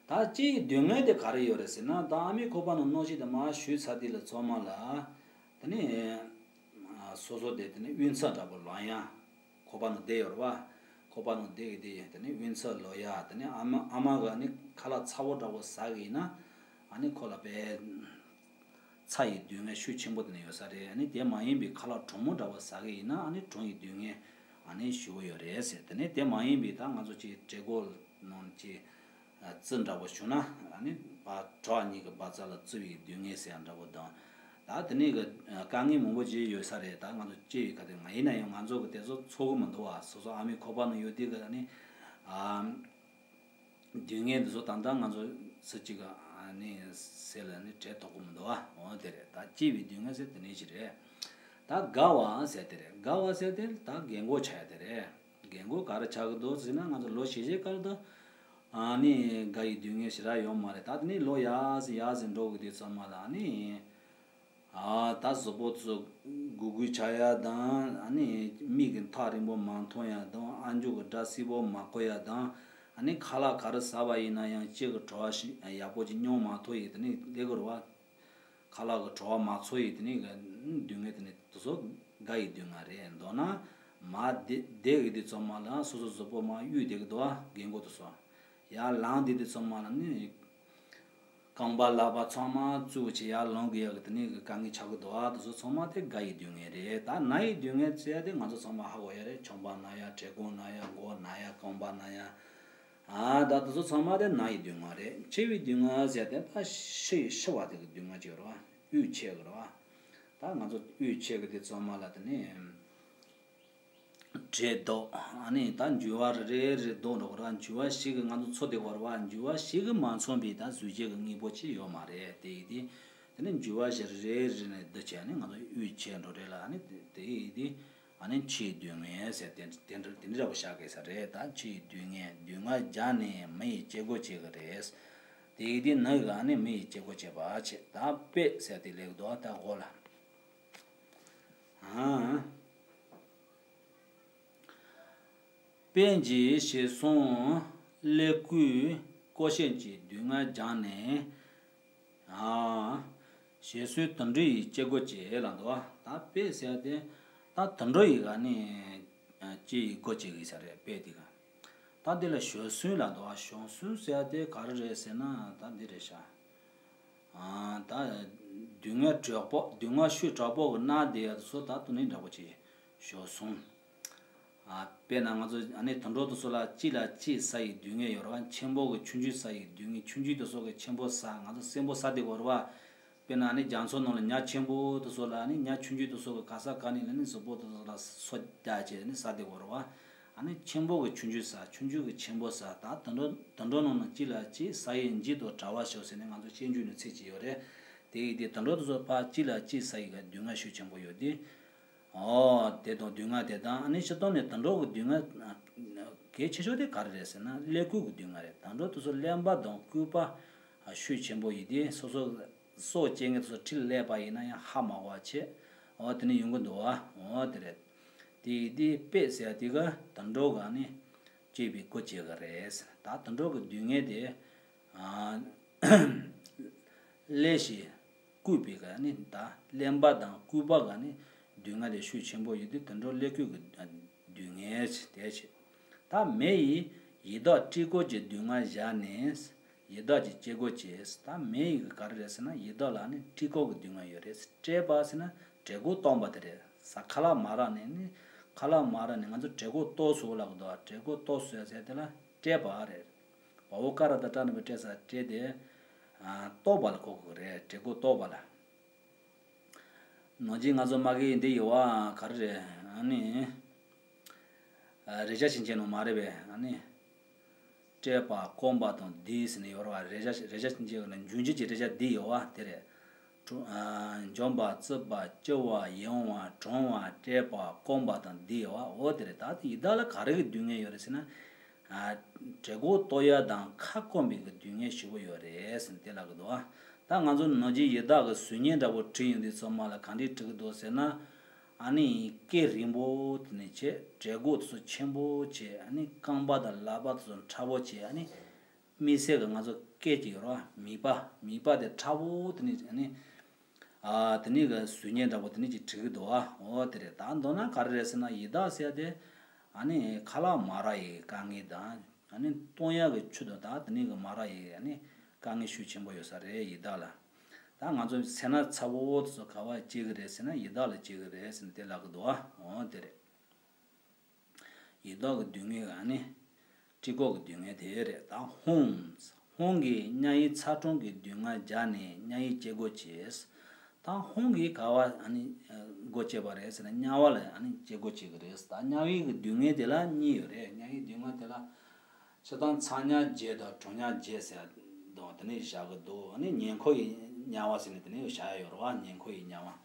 ད་སྐྱེ་ཡི་སྡུག་བསྔལ་དེ་ག་རེ་ཡོད་རེད་ཟེར་ན་ད་ཨ་མའི་ཁོག་པ་ནང་རྣམ་ཤེས་དེ་མར་བཞུགས་ཚར་དུས་ལ་ཚང་མ་ལ། དེ་ནི། སོ་སོ་དེ་དེ་ནི་དབུགས་འཚབ་འདྲ་པོ་ལངས་ཡ། ཁོག་པ་ནང་བསྡད་ཡོད་རེད་བ། ཁོག་པ་ནང་བསྡད་ཀྱི་བསྡད་ཡོད། དེ་ནི་དབུགས་འཚབ་ལོག་ཡ། དེ་ནི་ཨ་མ་ཨ་མ་གི་ནི་ཁ་ལག་ཚ་པོ་འདྲ་པོ་ཟ་གི་ཡིན་ན། ཨ་ནི་ཁོ་ལ་དཔེ། ཚ་ཡི་སྡུག་བསྔལ་ཤུགས་ཆེན་པོ་དེ་ནི་ཡོད་ས་རེད། ཨ་ནི་དེ་མ་ཡིན་པའི་ཁ་ལག་གྲང་མོ་འདྲ་པོ་ཟ་གི་ཡིན་ན་ཨ་ནི་གྲང་ཡི་སྡུག་བསྔལ་ཨ་ནི་ཞེ་པོ་ཡོད་རེད་ཟེར། དེ་ནི་དེ་མ་ཡིན་པའི་ད་ང་ཚོ་ཅིག་བྲེ་གོ་ནང་ཅིག་རྩི་འདྲ་པོ་བྱུང་ན་ཨ་ནི་བ་གྲྭ་བ་གཉིས་ཀྱི་བ་ཚྭ་ལ་རྩི་བའི་སྡུག་བསྔལ་ཟེར་ཡ་འདྲ་པོ་དང་། ད་དེ་ནས་གི་དཀའ་ངལ་མང་པོ་ཅིག་ཡོད་ས་རེད། ད་ང་ཚོ་སྐྱེ་བའི་ཁ་དེ་ང་ཡིན་ན་ཡང་ང་ཚོ་གི་དེ་ཚོ་ཚོར་གི་མི་འདུག་བ། སོ་སོ་ཨ་མའི་ཁོག་པ་ནང་ཡོད་དུས་གི་ཨ་ནི། ཨ། སྡུག་བསྔལ་འདི་ཚོ་ད་ལྟ་ང་ཚོ་སུ་གཅིག་ག་ཨ་ནི་སེམས་ལ་ནི་དྲན་ཐུབ་ཀྱི་མི་འདུག་ཨ། འོ་དེ་རེད། ད་སྐྱེ་བའི་སྡུག་བསྔལ་ཟེར་དེ་ནས་ཅི་རེད། ད་རྒ་བ་ཟེར་དེ་རེད། རྒ་བ་ཟེར་དེ་ད་རྒན་གོག་ཆགས་ཡ་དེ་རེད། རྒན་གོག་ག་རེ་ཆགས་ཀྱི་འདུག་ཟེར་ན་ང་ཚོ་ལོ་བཞི་བཅུ་སྐར་དུ་ ཨ་ནི་དགའ་ཡི་སྡུག་བསྔལ་ཞེ་དྲག་ཡོད་མ་རེད། ད་དེ་ནི་ལོ་ཡར་ཟིན་ཡར་ཟིན་འགྲོ་གི་དུས་ཙམ་པ་ལ་ཨ་ནི། ཨ་ད་གཟུགས་པོ་ཚོ་སྒུར་སྒུར་ཆགས་ཡ་དང་། ཨ་ནི་མིག་གི་མཐའ་རིང་པོ་མ་མཐོང་ཡ་དང་། ཨ་མཆོག་གི་སྒྲ་སིལ་པོ་མ་གོ་ཡ་དང་། ཨ་ནི་ཁ་ལག་ག་རེ་ཟ་བ་ཡིན་ན་ཡང་ལྕེ་གི་བྲོ་བ་ཞིག་ཡག་པོ་ཅིག་མྱོང་མ་ཐུབ་ཡི་དེ་ནི་སླེབས་ཀྱི་རེད་བ། ཁ་ལག་གི་བྲོ་བ་མ་ཚོར་ཡི་དེ་ནི་སྡུག་བསྔལ་དེ་ནི་དེ་ཚོ་དགའ་ཡི་སྡུག་བསྔལ་རེད། མདོར་ན་མར་བསྡད་བསྡད་ཡི་དུས་ཙམ་པ་ལ་སོ་སོ་གཟུགས་པོ་མར་གཡུག་བསྡད་ཀྱི་འདུག་བ། རྒན་གོག་དེ་ཚོ་ཡར་ལངས་བསྡད་དུས་ཙམ་པ་ལ་ནི། རྐང་པ་ལག་པ་ཚང་མ་བཙུགས་བྱས་ཡར་ལངས་དགོས་ཡག་གི་དེ་ནི་གི་དཀའ་ངལ་ཆགས་ཀྱི་འདུག་བ། དེ་ཚོ་ཚང་མ་དེ་དགའ་ཡི་སྡུག་བསྔལ་རེད། ད་ན་ཡི་སྡུག་བསྔལ་ཟེར་དེ་ང་ཚོ་ཚང་མ་ཧ་གོ་ཡ་རེད། ཆམ་པ་ན་ཡ། བྲེ་གུང་ན་ཡ། མགོ་ན་ཡ། རྐང་པ་ན་ཡ། ཨ་ད་དེ་ཚོ་ཚང་མ་དེ་ན་ཡི་སྡུག་བསྔལ་རེད། འཆི་བའི་སྡུག་བསྔལ་ཟེར་དེ་ད་ཤི་ཤི་བ་དེ་གི་སྡུག་བསྔལ་ཅིག་ཡོད་རེད་བ། དབུགས་ཆད་གི་རེད་བ། ད་ང་ཚོ་དབུགས་ཆད་གི་དུས་ཙམ་པ་ལ་དེ་ནི། བྲེད་དོ། ཨ་ནི་ད་འགྱུར་བ་རེ་རེ་རེ་ལྡོག་འགྲོ་གི་རེད་བ། འགྱུར་བ་ཞིག་གི་ང་ཚོ་ཚོར་བསྡད་ཀྱི་ཡོད་རེད་བ། འགྱུར་བ་ཞིག་གི་མ་ཚོར་བའི་ད་གཟུགས་ཅན་གྱི་དངོས་པོ་ཅིག་ཡོད་མ་རེད། དེ་ཡིན་དུས་དེ་ནི་འགྱུར་བ་ཞིག་རེ་རེ་རེ་ནས་བསྡུ་བྱས་ནི་ང་ཚོ་དབུགས་ཆད་འགྲོ་རེད་ལ། ཨ་ནི་དེ་དེ་ཡིན་དུས་ཨ་ནི་འཆི་བའི་སྡུག་བསྔལ་ཟེར་དེ་དེ་འདྲ་དེ་འདྲ་འདྲ་པོ་བཞག་དགོས་ས་རེད། ད་འཆི་བའི་སྡུག་བསྔལ། སྡུག་བསྔལ་སྦྱར་ནས་མི་ཡི་སྐྱེ་སྒོ་བྱེད་ཀྱི་རེད། དེ་ཡིན་དུས་ན་གི་ཨ་ནི་མི་ཡི་སྐྱེ་སྒོ་བྱེད་པ་བྱེད། ད་དཔེ་ཟེར་དེ་ལེགས་འདུག་ད་འོག་ལ། ཨ། དཔེ་འཇིག་ཞེས་གསུངས། ཀླད་ཀོས་ཀོ་ཤེད་ཀྱི་སྡུག་བསྔལ་སྦྱངས་ནས། ཨ། ཞེས་སོགས་དུད་འགྲོ་ཡི་སྐྱེ་སྒོ་བྱེད་ལ་འདུག་ད་དཔེ་ཟེར་ཏེ། ད་དུད་འགྲོ་ཡི་ག་ནི་སྐྱེ་ཡི་སྒོ་བྱེད་གི་ས་རེད་དཔེ་དེ་ག་ད་འདི་ལ་ཞོ་སུན་ལ་འདུག་ཞོ་སུན་ཟེར་ཏེ་ག་རེ་རེད་ཟེར་ན་ད་འདི་རེད་ཤག་ཨ། ད་སྡུག་བསྔལ་དྲག་པོ་སྡུག་བསྔལ་ཤུགས་དྲག་པོ་གི་མནར་བསྡད་ཡ་དེ་ཚོ་ད་དུ་ནི་འདྲ་པོ་ཅིག་ཞོ་སུན། ཨ། དཔེར་ན་ང་ཚོ་ཨ་ནི་དུད་འགྲོ་དེ་ཚོ་ལ་གཅིག་ལ་གཅིག་ཟ་ཡི་སྡུག་བསྔལ་ཡོད་རེད་བ། ཆེན་པོ་གི་ཆུང་ཆུང་ཟ་ཡི་སྡུག་བསྔལ། ཆུང་ཆུང་དེ་ཚོ་གི་ཆེན་པོ་ཟ། ང་ཚོ་སྲན་པོ་ཟ་བསྡད་ཀྱི་ཡོད་རེད་བ། དཔེར་ན་ཨ་ནི་རྒྱ་མཚོ་ནང་ལ་ཉ་ཆེན་པོ་དེ་ཚོ་ལ་ཨ་ནི་ཉ་ཆུང་ཆུང་དེ་ཚོ་གི་ག་ས་ག་ནས་ལ་ནི་གཟུགས་པོ་དེ་ཚོ་ལ་སོ་རྒྱག་བྱས་ནི་ཟ་བསྡད་ཀྱི་ཡོད་རེད་བ། ཨ་ནི་ཆེན་པོ་གི་ཆུང་ཆུང་ཟ། ཆུང་ཆུང་གི་ཆེན་པོ་ཟ། ད་དུད་འགྲོ་དུད་འགྲོ་ནང་ན་གཅིག་ལ་གཅིག་ཟ་ཡི་འཇིག་ཏུ་བྲལ་བར་ཤོག་ཟེར་ནས་ང་ཚོ་སྤྱོད་འཇུག་ནས་ཚིག་ཅིག་ཡོད་རེད། དེ་ཡི་དེ་དུད་འགྲོ་དེ་ཚོ་ཕར་གཅིག་ལ་གཅིག་ཟ་ཡི་ག་སྡུག་བསྔལ་ཤུགས་ཆེན་པོ་ཡོད་དེ། ཨོ། དེ་དང་སྡུག་བསྔལ་དེ་དང་ཨ་ནི་སྤྱིར་བཏང་ནས་དུད་འགྲོ་གི་སྡུག་བསྔལ་གལ་ཆེ་ཤོས་དེ་ག་རེ་རེད་ཟེར་ན་ཀླད་ཀོས་ཀྱི་སྡུག་བསྔལ་རེད། དུད་འགྲོ་དེ་ཚོ་གླེན་པ་དང་སྐུད་པ་ཤུགས་ཆེན་པོ་ཡིན་དུས་སོ་སོ་སྲོག་བཅད་མཁན་དེ་ཚོ་འཁྲིས་ལ་སླེབས་པ་ཡིན་ན་ཡང་ཧ་མ་གོ་བ་བྱེད། ཨོ་དེ་ནི་ཡོང་གི་འདུག་བ། ཨོ་དེ་རེད། དེ་ཡིན་དུས་དཔེ་ཟེར་དེ་ག་དུད་འགྲོ་ག་ནི་སྐྱེ་བའི་སྒོ་བྱེད་གི་རེད། ད་དུད་འགྲོ་གི་སྡུག་བསྔལ་དེ། ཨ། ཀླད་ཤེད་སྐུད་པའི་ག་ནི་ད་གླེན་པ་དང་སྐུད་པ་ག་ནི་སྡུག་བསྔལ་དེ་ཤུགས་ཆེན་པོ་ཡོད་དུས་དུད་འགྲོ་ཀླད་ཀོས་ཀྱི་སྡུག་བསྔལ་དེ་བྱེད། ད་མེ་ཡིས་ཡི་དྭགས་སྤྲེལ་ཀོ་གྱི་སྡུག་བསྔལ་བཞག་ནས་ཡི་དྭགས་ཀྱི་སྐྱེ་སྒོ་བྱེད། ད་མེ་ཡི་ག་ག་རེ་རེད་ཟེར་ན་ཡི་དྭགས་ལ་ནི་སྤྲེལ་ཀོ་གི་སྡུག་བསྔལ་ཡོད་རེད། སྤྲེལ་པ་ཟེར་ན་བྲེ་གོ་སྟོང་པ་དེ་རེད། ས་ཁ་ལག་མ་རག་ནས་ནི་ཁ་ལག་མ་རག་ནས་ང་ཚོ་བྲེ་གོ་ལྟོགས་སོང་ལབ་གི་འདུག་བྲེ་གོ་ལྟོགས་སོང་ཟེར་དེ་ལ་སྤྲེལ་པ་རེད། བ་འོག་ཀ་ར་བཏགས་སྤྲ་ན་པ་སྤྲེལ་ས་སྤྲེལ་དེ། ལྟོགས་པ་ལ་གོ་དགོས་རེད། བྲེ་གོ་ལྟོགས་པ་ལ། ནང་ཆེན་ང་ཚོ་མ་གི་འདི་ཡོད་བ་ག་རེ་རེད། ཨ་ནི། རེ་ཆ་ཕྱིན་ཆད་ནང་མ་རེད་པས། ཨ་ནི། སྤྲེལ་པ་སྐོམ་པ་དང་བསྡུས་ཟེར་ནས་ཡོད་རེད་བ། རེ་ཆ་རེ་ཆ་ཕྱིན་ཆད་ནང་འབྱུང་འགྱུར་གྱི་རེ་ཆ་འདི་ཡོད་བ་དེ་རེད། གྲོ། ཨ། འཇོམས་པ་རྩུབ་པ་སྐྱུར་བ་ཡང་བ་གྲང་བ་བཀྲེས་པ་སྐོམ་པ་དང་འདི་ཡོད་བ། འོ་དེ་རེད། ད་དེ་ཡི་དྭགས་ལ་ག་རེ་གི་སྡུག་བསྔལ་ཡོད་རེད་ཟེར་ན། ཨ། བྲེ་གོ་ལྟོགས་ཡ་དང་ཁ་སྐོམ་པའི་གི་སྡུག་བསྔལ་ཞེ་པོ་ཡོད་རེད་ཟེར་ནས་དེ་ལབ་གི་འདུག་བ། ད་ང་ཚོ་ནང་ཆེན་ཡི་དྭགས་གི་གཟུགས་བརྙན་འདྲ་པོ་བྲིས་ཡོང་དུས་ཚང་མ་ལ་ག་འདྲས་བྲིས་གི་འདུག་ཟེར་ན། ཨ་ནི་སྐེ་རིང་པོ་དེ་ནས་བྱས། བྲེ་གོ་དེ་ཚོ་ཆེན་པོ་བྱས། ཨ་ནི་རྐང་པ་དང་ལག་པ་དེ་ཚོ་ཕྲ་བོ་བྱས། ཨ་ནི། དམིགས་བསལ་གྱི་ང་ཚོ་སྐད་ཅིག་ཡོད་རེད་བ། མིད་པ། མིད་པ་དེ་ཕྲ་བོ་དེ་ནི་ཨ་ནི། ཨ། དེ་ནི་གི་གཟུགས་བརྙན་འདྲ་པོ་དེ་ནི་ཅིག་བྲིས་གི་འདུག་ཨ། འོ་དེ་རེད། ད་མདོར་ན་ག་རེ་རེད་ཟེར་ན་ཡི་དྭགས་ཟེར་ཡ་དེ། ཨ་ནི་ཁ་ལག་མ་རག་ཡི་དཀའ་ངལ་དང་། ཨ་ནི་བཏུང་ཡག་གི་ཆུ་དང་ད་དེ་ནི་གི་མ་རག་ཡི་ཨ་ནི་དཀའ་ངལ་ཤུགས་ཆེན་པོ་ཡོད་ས་རེད་ཡི་དྭགས་ལ། ད་ང་ཚོ་སེར་སྣ་ཚ་བོ་དེ་ཚོ་ག་པར་སྐྱེ་གི་རེད་ཟེར་ན་ཡི་དྭགས་ལ་སྐྱེ་གི་རེད་ཟེར་ནས་དེ་ལབ་གི་འདུག་ཨ། འོ་དེ་རེད། ཡི་དྭགས་ཀྱི་སྡུག་བསྔལ་ཨ་ནི། སྤྲེལ་ཀོ་གི་སྡུག་བསྔལ་དེ་རེད། ད་ཧོང་། ཧོང་གིས་དམྱལ་བའི་ཚ་གྲང་གི་སྡུག་བསྔལ་སྦྱར་ནས་དམྱལ་བའི་སྐྱེ་སྒོ་བྱས། ད་ཧོང་གིས་ག་པར་ཨ་ནི་སྒོ་བྱས་པ་རེད་ཟེར་ན་དམྱལ་བ་ལ་ཨ་ནི་སྐྱེ་སྒོ་བྱེད་ཀྱི་རེད། ད་དམྱལ་བའི་གི་སྡུག་བསྔལ་དེ་ལ་གཉིས་ཡོད་རེད། དམྱལ་བའི་སྡུག་བསྔལ་དེ་ལ། སྤྱིར་བཏང་ཚ་དམྱལ་བརྒྱད་དང་གྲང་དམྱལ་བརྒྱད་ཟེར་དང་དེ་ནས་བཞག་གི་འདུག་ཨ་ནི་ཉེ་འཁོར་གྱི་དམྱལ་བ་ཟེར་ནས་དེ་ནས་བཞག་ཡ་ཡོད་རེད་བ། ཉེ་འཁོར་གྱི་དམྱལ་བ།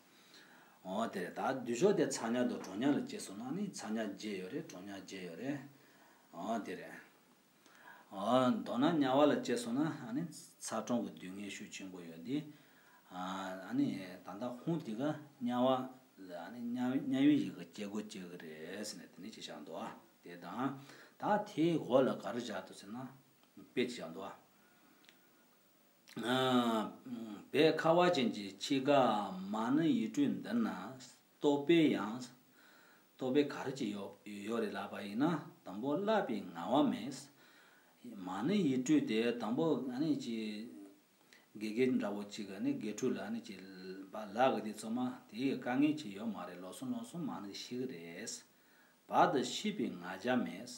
འོ་དེ་རེད། ད་སྡུག་ཤོས་དེ་ཚ་དམྱལ་དང་གྲང་དམྱལ་ལ་སྐྱེས་སོང་ན་ནི་ཚ་དམྱལ་བརྒྱད་ཡོད་རེད། གྲང་དམྱལ་བརྒྱད་ཡོད་རེད། འོ་དེ་རེད། ཨ་མདོར་ན་དམྱལ་བ་ལ་སྐྱེས་སོང་ན་ཨ་ནི་ཚ་གྲང་གི་སྡུག་བསྔལ་ཤུགས་ཆེན་པོ་ཡོད་དེ། ཨ་ནི་ད་ལྟ་ཧོང་དེ་ག་དམྱལ་བ་ལ་ཨ་ནི་དམྱལ་དམྱལ་བའི་ཡི་གེ་སྐྱེ་སྒོ་སྐྱེ་གི་རེད་ཟེར་ནས་དེ་ནས་ཅི་བཞག་འདུག་ཨ། དེ་དང་ད་དེའི་འོག་ལ་ག་རེ་བཞག་འདུག་ཟེར་ན་དཔེ་ཅི་བཞག་འདུག་ཨ། བོད་ཁ་བ་ཅན་གྱི་ཕྱི་ཁ་མ་ཎི་ཡིག་འབྲུ་འདི་ན་རྟོག་པའི་ཡང་རྟོག་པའི་ག་རེ་ཅིག་ཡོད་ཡོད་རེད་ལབ་པ་ཡིན་ན། དང་པོ་བསླབ་པའི་ངལ་བ་མེད། མ་ཎི་ཡིག་འབྲུ་དེ་དང་པོ་ཨ་ནི་ཅིག་དགེ་རྒན་འདྲ་བོ་ཅིག་ཨ་ནི་དགེ་ཕྲུག་ལ་ཨ་ནི་ཅིག་ལབ་གི་དེ་ཚང་མ་དེའི་དཀའ་ངལ་ཅིག་ཡོད་མ་རེད། ལོ་སོང་ལོ་སོང་མ་ཎི་ཤེས་གི་རེད། བར་དུ་ཤེས་པའི་ང་རྒྱལ་མེད།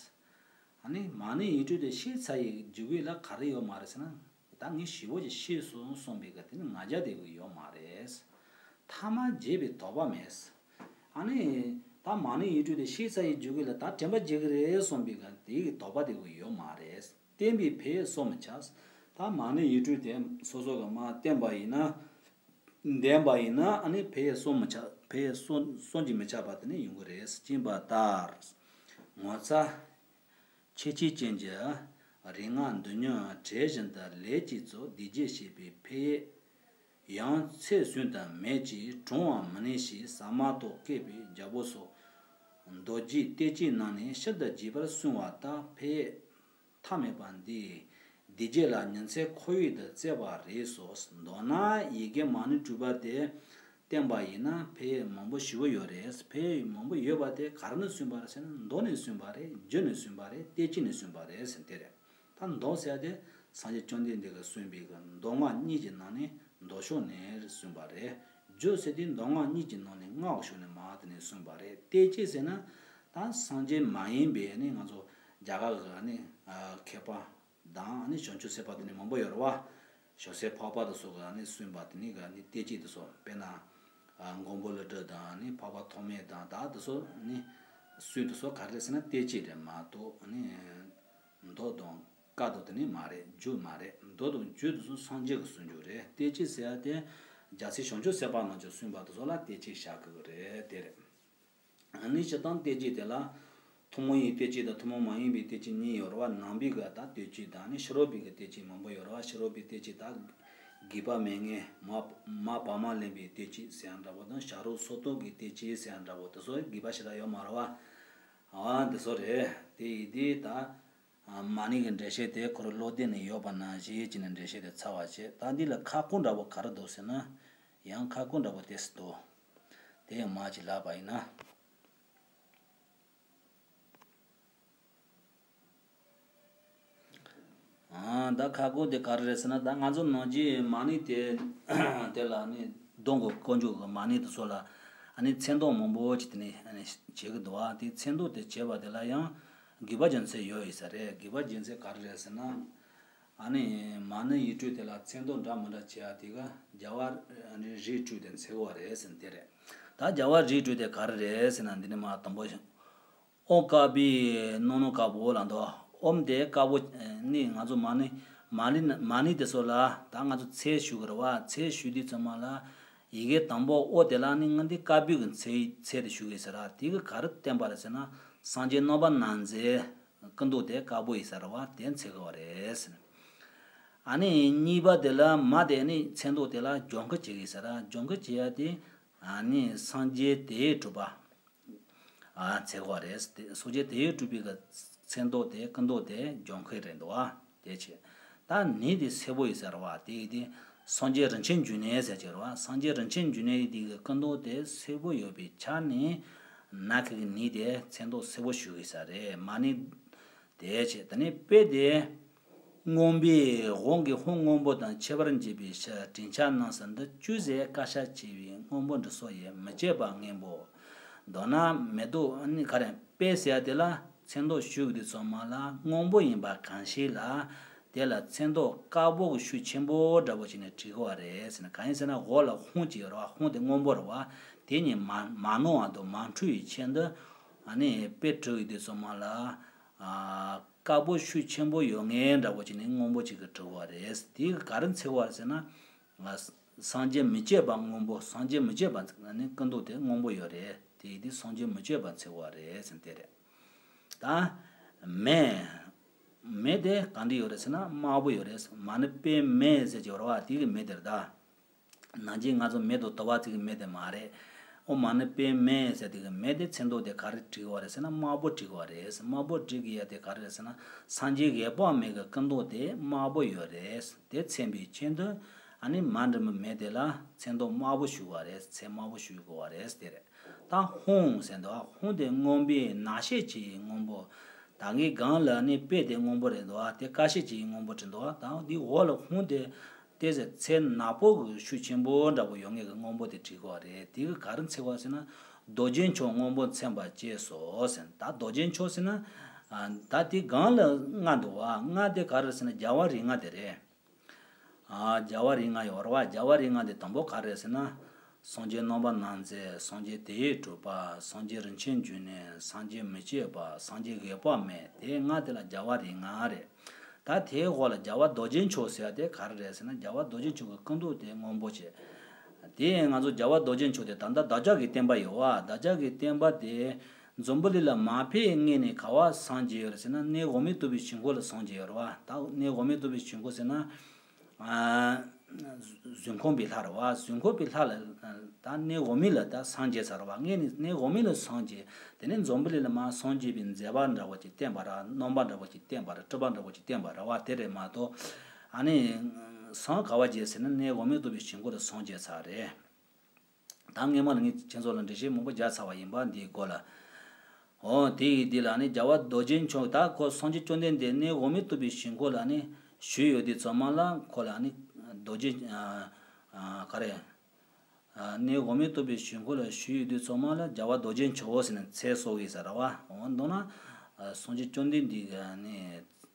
ཨ་ནི་མ་ཎི་ཡིག་འབྲུ་དེ་ཤེས་ཚར་ཡི་རྒྱུ་གི་ལ་ག་རེ་ཡོད་མ་རེད་ཟེར་ན། ད་ངས་ཞེ་པོ་ཅིག་ཤེས་སོང་གསུངས་པའི་ག་དེ་ནི་ང་རྒྱལ་དེ་གི་ཡོད་མ་རེད། ཐ་མ་རྒྱས་པའི་དོགས་པ་མེད། ཨ་ནི་ད་མ་ཎི་ཡིག་འབྲུ་དེ་ཤེས་ཚར་ཡི་རྒྱུ་གི་ལ་ད་དྲན་པ་རྒྱས་གི་རེད་གསུངས་པའི་ག་དེ་གི་དོགས་པ་དེ་གི་ཡོད་མ་རེད། བསྟན་པའི་ཕའི་སོ་མི་ཆགས། ད་མ་ཎི་ཡིག་འབྲུ་དེ་སོ་སོ་གི་མ་བསྟན་པ་ཡིན་ན། ལྡན་པ་ཡིན་ན་ཨ་ནི་ཕའི་སོ་མི་ཆགས། ཕའི་སོ་སོ་གྱིས་མི་ཆགས་པ་དེ་ནི་ཡོང་གི་རེད། སྦྱིན་པ་ལྟར། ངོ་ཚ། ཁྱད་ཆོས་ཅན་གྱི་རིག་སྔགས་འདི་ཉིད་བྲལ་བཞིན་དུ་ལས་ཀྱིས་རྫོགས། སྡིག་བགྱིས་ཞེས་པའི་ཕའི་ཡང་ཚད་བཟུང་དུ་མེད་ཅིང་གྲངས་པ་མི་གནས་ཤིང་ཟ་མ་ཏོག་བསྐལ་པའི་རྒྱལ་པོ་སོགས་མདོ་རྒྱུད་གཏེར་བཅས་རྣམས་ནས་ཤིན་ཏུ་རྒྱས་པར་གསུངས་པ་ལྟར་ཕའི་མཐའ་མེད་པ་འདི་སྡིག་བགྱིས་ལ་ཉིན་མཚན་ཁོར་ཡུག་ཏུ་བརྩེགས་པ་རེད་སོ། མདོར་ན་ཡི་གེ་མ་ཎི་དྲུག་པ་དེ་བསྟན་པ་ཡིན་ན་ཕན་ཡོན་མང་པོ་ཞེ་པོ་ཡོད་རེད། ཕན་ཡོན་མང་པོ་ཡོད་པ་དེ་ག་རེ་ནས་གསུངས་པ་རེད་ཟེར་ན་མདོ་ནས་གསུངས་པ་རེད། རྒྱུད་ནས་གསུངས་པ་རེད། གཏེར་བཅས་ནས་གསུངས་པ་རེད་ཟེར་དེ་རེད། ད་མདོ་ཟེར་དེ་སངས་རྒྱས་བཅོམ་ལྡན་འདས་ཀྱིས་གསུངས་པའི་གི་མདོ་སྔགས་གཉིས་ཀྱི་ནང་ནས་མདོ་ཕྱོགས་ནས་གསུངས་པ་རེད། རྒྱུད་ཟེར་དེ་མདོ་སྔགས་གཉིས་ཀྱི་ནང་ནས་སྔགས་ཕྱོགས་ནས་མར་དེ་ནས་གསུངས་པ་རེད། གཏེར་བཅས་ཟེར་ན་ད་སངས་རྒྱས་མ་ཡིན་པའི་ནི་ང་ཚོ་རྒྱ་གར་གི་ནི་མཁས་པ་དང་ནི་བྱང་ཆུབ་སེམས་དཔའ་དེ་ནི་མང་པོ་ཡོད་རེད་བ། ཞོ་སེར་འཕགས་པ་དེ་ཚོ་གི་ནི་གསུངས་པ་དེ་ནི་གི་ནི་གཏེར་བཅས་དེ་ཚོ་དཔེར་ན་མགོན་པོ་ཀླུ་སྒྲུབ་དང་ནི་འཕགས་པ་ཐོགས་མེད་དང་ད་དེ་ཚོ་ནི་གསུངས་དེ་ཚོ་ག་རེ་ཟེར་ན་གཏེར་བཅས་རེད་མ་གཏོགས་ནི་མདོ་དང་བཀའ་དང་དེ་ནི་མ་རེད། རྒྱུད་མ་རེད། མདོ་དང་རྒྱུད་དེ་ཚོ་སངས་རྒྱས་ཀྱི་གསུང་རྒྱུན་རེད། གཏེར་བཅས་ཟེར་ཡ་དེ་རྒྱལ་སྲས་བྱང་ཆུབ་སེམས་དཔའ་རྣམས་ཀྱིས་གསུངས་པ་དེ་ཚོ་ལ་གཏེར་བཅས་བཞག་གི་རེད། དེ་རེད། ཨ་ནི་སྤྱིར་བཏང་གཏེར་བཅས་དེ་ལ་ཐུན་མོང་བའི་གཏེར་བཅས་དང་ཐུན་མོང་མ་ཡིན་པའི་གཏེར་བཅས་གཉིས་ཡོད་རེད་བ། ནང་པའི་གི་ད་གཏེར་བཅས་དང་ནི་ཕྱི་རོལ་པའི་གི་གཏེར་བཅས་མང་པོ་ཡོད་རེད་བ། ཕྱི་རོལ་པའི་གཏེར་བཅས་ད་དགོས་པ་མེད་ངེས་མ་མ་བག་མ་ལེན་པའི་གཏེར་བཅས་ཟེར་ཡ་འདྲ་པོ་དང་བྱ་རོག་སོ་བརྟོལ་གྱི་གཏེར་བཅས་ཟེར་ཡ་འདྲ་པོ་དེ་ཚོ་དགོས་པ་ཞེ་དྲག་ཡོད་མ་རེད་བ། ཨ་འདི་ཚོ་རེད། དེ་ཡིན་དུས་ད་མ་ཎི་གི་འགྲེལ་བཤད་དེ་ཁོ་རང་བློ་བདེ་ནས་ཡོད་པ་ནང་བཞིན་བྱས་ནས་འགྲེལ་བཤད་དེ་ཚར་བ་བྱས། ད་འདི་ལ་ཁ་སྐོང་འདྲ་པོ་ག་རེ་འདུག་ཟེར་ན། ཡང་ཁ་སྐོང་འདྲ་པོ་དེ་སུ་འདུག་དེ་ཡང་མ་ཅིག་ལབ་པ་ཡིན་ན། ཨ་ད་ཁ་སྐོང་དེ་ག་རེ་རེད་ཟེར་ན། ད་ང་ཚོ་ནང་རྒྱུད་མ་ཎི་དེ་དེ་ལ་ནི་གདོང་གི་དཀོན་མཆོག་གི་མ་ཎི་དེ་ཚོ་ལ་ཨ་ནི་མཚན་འདོགས་མང་པོ་ཅིག་དེ་ནི་ཨ་ནི་བྱེད་གི་འདུག་བ། དེ་མཚན་འདོགས་དེ་བྱེད་པ་དེ་ལ་ཡང་དགོས་པ་རྒྱུ་མཚན་ཡོད་ཡིན་ས་རེད། དགོས་པ་རྒྱུ་མཚན་ག་རེ་རེད་ཟེར་ན། ཨ་ནི་མ་ཎི་ཡིག་འབྲུ་དེ་ལ་མཚན་འདོགས་འདྲ་མི་འདྲ་བྱེད་ཡ་དེ་ག་རྒྱལ་བ་རིགས་དྲུག་དེ་འཚོལ་བ་རེད་ཟེར་ན་དེ་རེད། ད་རྒྱལ་བ་རིགས་དྲུག་དེ་ག་རེ་རེད་ཟེར་ན། འདི་ནི་མ་དང་པོ་ཨོཾ་དཀར་པོའི་རྣོ་རྣོ་དཀར་པོ་ལ་འདུག་ཨོཾ་དེ་དཀར་པོ་ནི་ང་ཚོ་མ་ཎི་མ་ཎི་མ་ཎི་དེ་ཚོ་ལ་ད་ང་ཚོ་ཚེ་ཞུ་གི་རེད་བ། ཚེ་ཞུ་དུས་ཙམ་པ་ལ་ཡི་གེ་དང་པོ་ཨོ་དེ་ལ་ནི་ང་འདི་དཀར་པོའི་གི་ཚེ་ཚེ་དེ་ཞུ་གི་ཟེར་ར། དེ་གི་ག་རེ་བསྟན་པ་རེད་ཟེར་ན། སངས་རྒྱས་རྣམ་པར་སྣང་མཛད་སྐུ་མདོག་དེ་དཀར་པོ་ཡིན་ས་རེད་བ། དེ་འཚོལ་གི་བ་རེད་ཟེར། ཨ་ནི་གཉིས་པ་དེ་ལ་མ་དེ་ནི་མཚན་འདོགས་དེ་ལ་ལྗང་ཁུ་བྱེད་གི་ཟེར་ར། ལྗང་ཁུ་བྱེད་ཡ་དེ་ཨ་ནི་སངས་རྒྱས་དེ་གྲུབ་པ། ཨ་འཚོལ་བ་རེད། དེ་སངས་རྒྱས་དེ་གྲུབ་པའི་གི་མཚན་འདོགས་དེ་སྐུ་མདོག་དེ་ལྗང་ཁུ་རེད་འདུག་བ། དེ་བྱས། ད་ནི་དེ་སེར་པོ་ཡིན་ས་རེད་བ། དེ་ཡི་དེ་སངས་རྒྱས་རིན་ཆེན་འབྱུང་གནས་ཟེར་གྱི་རེད་བ། སངས་རྒྱས་རིན་ཆེན་འབྱུང་གནས་ཡི་དེ་གི་སྐུ་མདོག་དེ་སེར་པོ་ཡོད་པའི་ཆ་ནས་ནག་གི་ནི་དེ་མཚན་འདོགས་སེར་པོ་ཞུ་གི་ས་རེད། མ་ཎི་དེ་བྱས། དེ་ནས་པད་དེ་སྔོན་པོའི་དབང་གིས་ཧཱུྃ་སྔོན་པོ་དང་ཁྱད་པར་འབྱེད་པའི་ཕྱིར་དྲི་མཆན་རྣམས་སུ་འདི་བཅུད་ཟད་དཀར་ཆ་ཆེ་བའི་སྔོན་པོ་འབྲུ་སོགས་ཡི་མི་བསྐྱོད་པ་སྔོན་པོ། མདོར་ན་མེ་ཏོག་ཨ་ནི་ག་རེ་པད་ཟེར་ཡ་དེ་ལ་མཚན་འདོགས་ཞུ་གི་དུས་ཙམ་པ་ལ་སྔོན་པོ་ཡིན་པ་གང་ཞིག་ལ་དེ་ལ་མཚན་འདོགས་དཀར་པོ་གི་ཤུགས་ཆེན་པོ་འདྲ་པོ་བྱས་ནས་བྲིས་དགོས་པ་རེད་ཟེར་ན། གང་ཡིན་ཟེར་ན་འོག་ལ་ཧཱུྃ་ཅིག་ཡོད་རེད་བ། ཧཱུྃ་དེ་སྔོན་པོ་རེད་བ། དེ་གཉིས་མ་མ་ནོར་བ་དང་མ་འཁྲུལ་བའི་ཆེད་དུ་ཨ་ནི་པད་བྲིས་ཡོད་དུས་ཙམ་པ་ལ། ཨ་དཀར་པོ་ཤུགས་ཆེན་པོ་ཡོད་མཁན་འདྲ་པོ་ཅིག་ནི་སྔོན་པོ་ཅིག་གིས་བྲིས་པ་རེད། དེ་ག་རེ་འཚོལ་བ་རེད་ཟེར་ན། ཨ་སངས་རྒྱས་མི་བསྐྱོད་པ་སྔོན་པོ། སངས་རྒྱས་མི་བསྐྱོད་པ་ནི་སྐུ་མདོག་དེ་སྔོན་པོ་ཡོད་རེད། དེ་ཡི་དེ་སངས་རྒྱས་མི་བསྐྱོད་པ་འཚོལ་བ་རེད་ཟེར་དེ་རེད། ད་མེ། མེ་དེ་ག་འདྲ་ཡོད་རེད་ཟེར་ན་དམར་པོ་ཡོད་རེད། མ་ཎི་པདྨེ་ཟེར་གྱི་ཡོད་རེད་བ། དེ་གི་མེ་དེ་རེད་ད། ནང་ཆེན་ང་ཚོ་མེ་ཏོག་དུ་བ་ཅིག་གི་མེ་དེ་མ་རེད། ཨོཾ་མ་ཎི་པདྨེ་ཟེར་དེ་གི་མེ་དེ་མཚན་ཐོག་དེ་ག་རེ་བྲིས་པ་རེད་ཟེར་ན་དམར་པོ་བྲིས་པ་རེད། དམར་པོ་བྲིས་ཀྱི་ཡ་དེ་ག་རེ་རེད་ཟེར་ན་སངས་རྒྱས་གཡས་པ་མེ་གི་སྐུ་མདོག་དེ་དམར་པོ་ཡོད་རེད། དེ་མཚན་པའི་ཆེད་དུ་ཨ་ནི་མ་འབྲུམ་པའི་མེ་དེ་ལ་མཚན་ཐོག་དམར་པོ་ཞུ་བ་རེད། མཚན་དམར་པོ་ཞུ་དགོས་པ་རེད་དེ་རེད། ད་ཧཱུྃ་ཟེར་འདུག་ཧཱུྃ་དེ་སྔོན་པོའི་ནག་ཤད་ཀྱི་སྔོན་པོ། ད་གིན་སྒང་ལ་ནི་པད་དེ་སྔོན་པོ་རེད་འདུག་དེ་ཀ་ཤད་ཀྱི་སྔོན་པོ་བྲིས་འདུག་ད་འདི་འོག་ལ་ཧཱུྃ་དེ། དེ་ཚེ་ཚེ་ནག་པོ་གི་ཤུགས་ཆེན་པོ་འདྲ་པོ་ཡོད་ངེས་ཀྱི་སྔོན་པོ་དེ་བྲིས་དགོས་རེད། དེ་གི་ག་རེ་མཚོན་པ་ཟེར་ན་རྡོ་རྗེ་མཆོག་སྔོན་པོ་མཚོན་པ་བཅས་སོ་ཟེར། ད་རྡོ་རྗེ་མཆོག་ཟེར་ན། ཨ། ད་དེ་སྒང་ལ་ལྔ་འདུག་བ། ལྔ་དེ་ག་རེ་ཟེར་ན་རྒྱལ་བ་རིགས་ལྔ་དེ་རེད། ཨ། རྒྱལ་བ་རིགས་ལྔ་ཡོད་རེད་བ། རྒྱལ་བ་རིགས་ལྔ་དེ་དང་པོ་ག་རེ་ཟེར་ན། སངས་རྒྱས་རྣམ་པར་སྣང་མཛད། སངས་རྒྱས་དེ་ཡི་གྲུབ་པ། སངས་རྒྱས་རིན་ཆེན་འབྱུང་གནས། སངས་རྒྱས་མི་བསྐྱོད་པ། སངས་རྒྱས་གཡས་པ་མེ། དེ་ལྔ་དེ་ལ་རྒྱལ་བ་རིགས་ལྔ་རེད། ད་དེའི་འོག་ལ་རྒྱལ་བ་རྡོ་རྗེ་མཆོག་ཟེར་ཡ་དེ་ག་རེ་རེད་ཟེར་ན། རྒྱལ་བ་རྡོ་རྗེ་མཆོག་གི་སྐུ་མདོག་དེ་སྔོན་པོ་བྱས། དེ་ང་ཚོ་རྒྱལ་བ་རྡོ་རྗེ་མཆོག་དེ་ད་ལྟ་བདག་ཅག་གི་བསྟན་པ་ཡོད་བ། བདག་ཅག་གི་བསྟན་པ་དེ་འཛམ་བུ་གླིང་ལ་མ་ཕེབས་སྔོན་ནས་ག་པར་སངས་རྒྱས་ཡོད་རེད་ཟེར་ན། གནས་འོག་མིན་སྟུག་པའི་ཞིང་ཁམས་ལ་སངས་རྒྱས་ཡོད་རེད་བ། ད་གནས་འོག་མིན་སྟུག་པའི་ཞིང་ཁམས་ཟེར་ན། ཨ། གཟུགས་ཁམས་པའི་ལྷ་རེད་བ། གཟུགས་ཁམས་པའི་ལྷ་ལ་ད་གནས་འོག་མིན་ལ་ད་སངས་རྒྱས་ས་རེད་བ། སྔོན་ནས་གནས་འོག་མིན་ལ་སངས་རྒྱས། དེ་ནས་འཛམ་བུ་གླིང་ལ་མར་སངས་རྒྱས་པའི་མཛད་པ་འདྲ་པོ་ཅིག་བསྟན་པ་རེད། རྣམ་པ་འདྲ་པོ་ཅིག་བསྟན་པ་རེད། སྤྲུལ་པ་འདྲ་པོ་ཅིག་བསྟན་པ་རེད་བ། དེ་རེད་མ་གཏོགས། ཨ་ནི་སངས་ག་པར་རྒྱས་ཟེར་ན་གནས་འོག་མིན་སྟུག་པའི་ཞིང་ཁམས་ལ་སངས་རྒྱས་ས་རེད། ད་སྔོན་མ་ལ་ངས་ཁྱེད་ཚོ་ལ་འགྲེལ་བཤད་མང་པོ་རྒྱག་ཚར་བ་ཡིན་པ་འདིའི་སྐོར་ལ། འོ་དེ་ཡི་འདི་ལ་ནི་རྒྱལ་བ་རྡོ་རྗེ་མཆོག་ད་ཁོ་སངས་རྒྱས་བཅོམ་ལྡན་འདས་གནས་འོག་མིན་སྟུག་པའི་ཞིང་ཁམས་ལ་ནི་བཞུགས་ཡོད་དུས་ཙམ་པ་ལ་ཁོ་ལ་ནི་རྡོ་རྗེ། ཨ། ཨ། ག་རེ། ཨ། གནས་འོག་མིན་སྟུག་པའི་ཞིང་ཁམས་ལ་བཞུགས་ཡོད་དུས་ཙམ་པ་ལ་རྒྱལ་བ་རྡོ་རྗེ་མཆོག་ཟེར་ནས་མཚན་གསོལ་གྱི་ས་རེད་བ། འོ་མདོར་ན། ཨ། སངས་རྒྱས་བཅོམ་ལྡན་འདས་ཀྱི་ནི།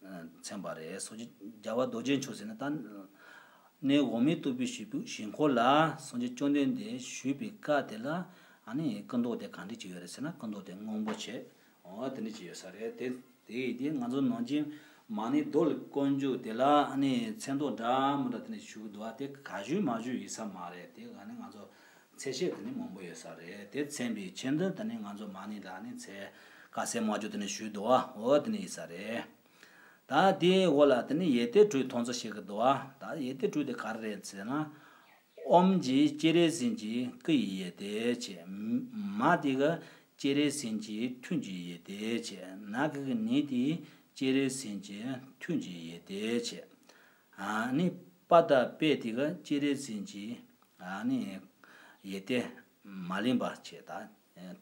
ཨ། མཚན་པ་རེད། སངས་རྒྱས་རྒྱལ་བ་རྡོ་རྗེ་མཆོག་ཟེར་ནས་ད། གནས་འོག་མིན་སྟུག་པའི་ཞིང་ཁམས་ལ་སངས་རྒྱས་བཅོམ་ལྡན་འདས་བཞུགས་པའི་སྐབས་དེ་ལ་ཨ་ནི་སྐུ་མདོག་དེ་ག་འདྲ་ཅིག་ཡོད་རེད་ཟེར་ན་སྐུ་མདོག་དེ་སྔོན་པོ་བྱས། འོ་དེ་འདྲ་ཅིག་ཡོད་ས་རེད། དེ་དེ་ཡིན་དུས་ང་ཚོ་ནང་ཆེན་མ་ཎི་རྡོ་ལ་བཀོད་འཇུག་དེ་ལ་ཨ་ནི་མཚན་ཐོག་འདྲ་མི་འདྲ་དེ་འདྲ་ཞུ་གི་འདུག་བ། དེ་ག་ཞུ་མ་ཞུ་ཡིན་ས་མ་རེད། དེ་ཨ་ནི་ང་ཚོ་མཚན་བཤད་དེ་འདྲ་མང་པོ་ཡོད་ས་རེད། དེ་མཚན་པའི་ཆེད་དུ་དེ་ནི་ང་ཚོ་མ་ཎི་ལ་ཨ་ནི་མཚན་དཀར་གསལ་དམར་སྦྱོར་དེ་འདྲ་ཞུས་འདུག་བ། འོ་དེ་འདྲ་ཡིན་ས་རེད། ད་དེའི་འོག་ལ་དེ་ནི་ཡེ་ཏའི་དྲུག་ཐོན་ཚུལ་བཤད་ཀྱི་འདུག་བ། ད་ཡེ་ཏའི་དྲུག་དེ་ག་རེ་རེད་ཟེར་ན། ཨོཾ་གྱིས་སྤྱན་རས་གཟིགས་ཀྱི་སྐུ་ཡི་ཡེ་ཏའི་ཕྱིར། མ་དེ་ག་སྤྱན་རས་གཟིགས་ཀྱི་ཐུགས་ཀྱི་ཡེ་ཏའི་ཕྱིར། ན་གི་གུ་ནི་དེ་སྤྱན་རས་གཟིགས་ཀྱི་ཐུགས་ཀྱི་ཡེ་ཏའི་ཕྱིར། ཨ་ནི་པ་དང་པེ་དེ་ག་སྤྱན་རས་གཟིགས་ཀྱི་ཨ་ནི་ཡེ་ཏའི་མ་ལེན་པ་བྱས། ད་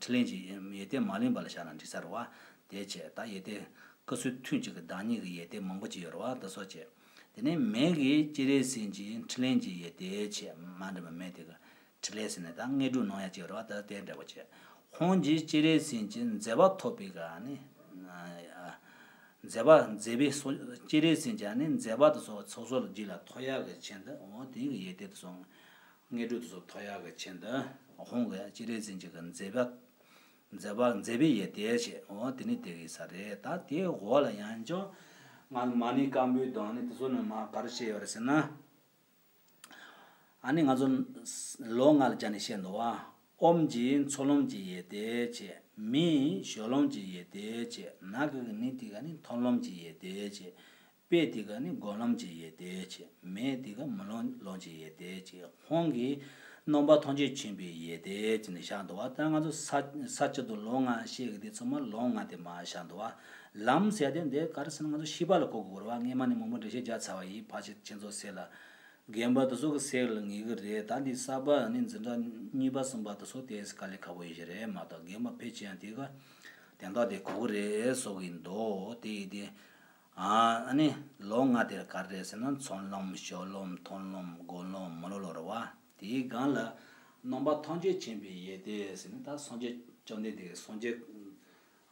ཕྲིན་ལས་ཀྱི་ཡེ་ཏའི་མ་ལེན་པ་ལ་བཞག་ན་འགྲིག་ས་རེད་བ། དེ་བྱས་ད་ཡེ་ཏའི་སྐུ་གསུང་ཐུགས་ཀྱི་བདག་ཉིད་ཀྱི་ཡེ་ཏའི་མང་པོ་ཅིག་ཡོད་རེད་བ། དེ་སོགས་བྱས། དེ་ནས་མེ་གིས་སྤྱན་རས་གཟིགས་ཀྱི་ཕྲིན་ལས་ཀྱི་ཡེ་ཏའི་ཕྱིར། མ་འབྲུམ་པའི་མེ་དེ་ག་ཕྲིན་ལས་ཟེར་ནས་ད་དངོས་གྲུབ་གནང་ཡ་ཅིག་ཡོད་རེད་བ། ད་དེ་འདྲ་པོ་བྱས། ཧཱུྃ་གིས་སྤྱན་རས་གཟིགས་ཀྱི་མཛད་པ་ཐོབ་པའི་ག་ནི། མཛད་པ་མཛད་པའི་སོ་སྤྱན་རས་གཟིགས་ཀྱི་ནི་མཛད་པ་དེ་ཚོ་ཚོགས་གསོག་རྒྱུད་ལ་ཐོབ་ཡག་གི་ཆེད་དུ་འོ་དེ་གི་ཡེ་ཏའི་དེ་ཚོ་དངོས་གྲུབ་དེ་ཚོ་ཐོབ་ཡག་གི་ཆེད་དུ་ཧཱུྃ་གིས་སྤྱན་རས་གཟིགས་ཀྱི་མཛད་པ་མཛད་པ་མཛད་པའི་ཡེ་ཏའི་ཕྱིར། འོ་དེ་ནི་དེ་གི་ས་རེད། ད་དེའི་འོག་ལ་ཡང་ཅོ་ང་མ་ཎི་བཀའ་འབུམ་དང་ནི་དེ་ཚོ་ནི་མ་ག་རེ་བཤད་ཡོད་རེད་ཟེར་ན། ཨ་ནི་ང་ཚོ་ལོ་ལྔ་ལ་སྦྱར་ནས་བཤད་འདུག་བ། ཨོཾ་གྱིས་ཚོགས་ལམ་གྱི་ཡེ་ཏའི་ཕྱིར། མིས་སྦྱོར་ལམ་གྱི་ཡེ་ཏའི་ཕྱིར། ན་གི་གུ་ནི་དེ་ག་ནི་མཐོང་ལམ་གྱི་ཡེ་ཏའི་ཕྱིར། པེ་དེ་ག་ནི་སྒོམ་ལམ་གྱི་ཡེ་ཏའི་ཕྱིར། མེ་དེ་ག་མི་སློབ་ལམ་གྱི་ཡེ་ཏའི་ཕྱིར། ཧཱུྃ་གིས་རྣམ་པ་ཐམས་ཅད་མཁྱེན་པའི་ཡེ་ཏའི་ཕྱིར་ནི་བཞག་འདུག་བ། ད་ང་ཚོ་ས་ས་བཅད་དུ་ལོ་ལྔ་བཤད་གི་དེ་ཚང་མ་ལོ་ལྔ་དེ་མ་བཞག་འདུག་བ། ལམ་ཟེར་དེ་འདི་ག་རེ་ཟེར་ན་ང་ཚོ་ཤེས་པ་ལ་གོ་དགོས་རེད་བ། སྔས་མ་ནས་མང་པོ་འགྲེལ་བཤད་རྒྱག་ཚར་བ་ཡིན། ཕལ་ཆེར་ཁྱེད་ཚོ་སེམས་ལ། རྒན་པ་དེ་ཚོ་གི་སེམས་ལ་ངེས་གི་རེད། ད་འདི་གསར་པ་ནི་འཛིན་གྲྭ་གཉིས་པ་གསུམ་པ་དེ་ཚོ་དེ་དཀའ་ལས་ཁག་པོ་ཡོད་ཀྱི་རེད་མ་གཏོགས། རྒན་པ་ཕལ་ཆེར་ཡང་དེ་ག་དོན་དག་དེ་གོ་གི་རེད་བསམ་གི་འདུག་དེ་ཡིན་དུས། ཨ་ནི་ལོ་ལྔ་དེ་ག་རེ་རེད་ཟེར་ན་ཚོགས་ལམ་སྦྱོར་ལམ་མཐོང་ལམ་སྒོམ་ལམ་མི་སློབ་ལམ་རེད་བ། དེའི་སྒང་ལ་རྣམ་པ་ཐམས་ཅད་མཁྱེན་པའི་ཡེ་ཏའི་ཟེར་ནས་ད་སངས་རྒྱས་བཅོམ་ལྡན་འདས་སངས་རྒྱས་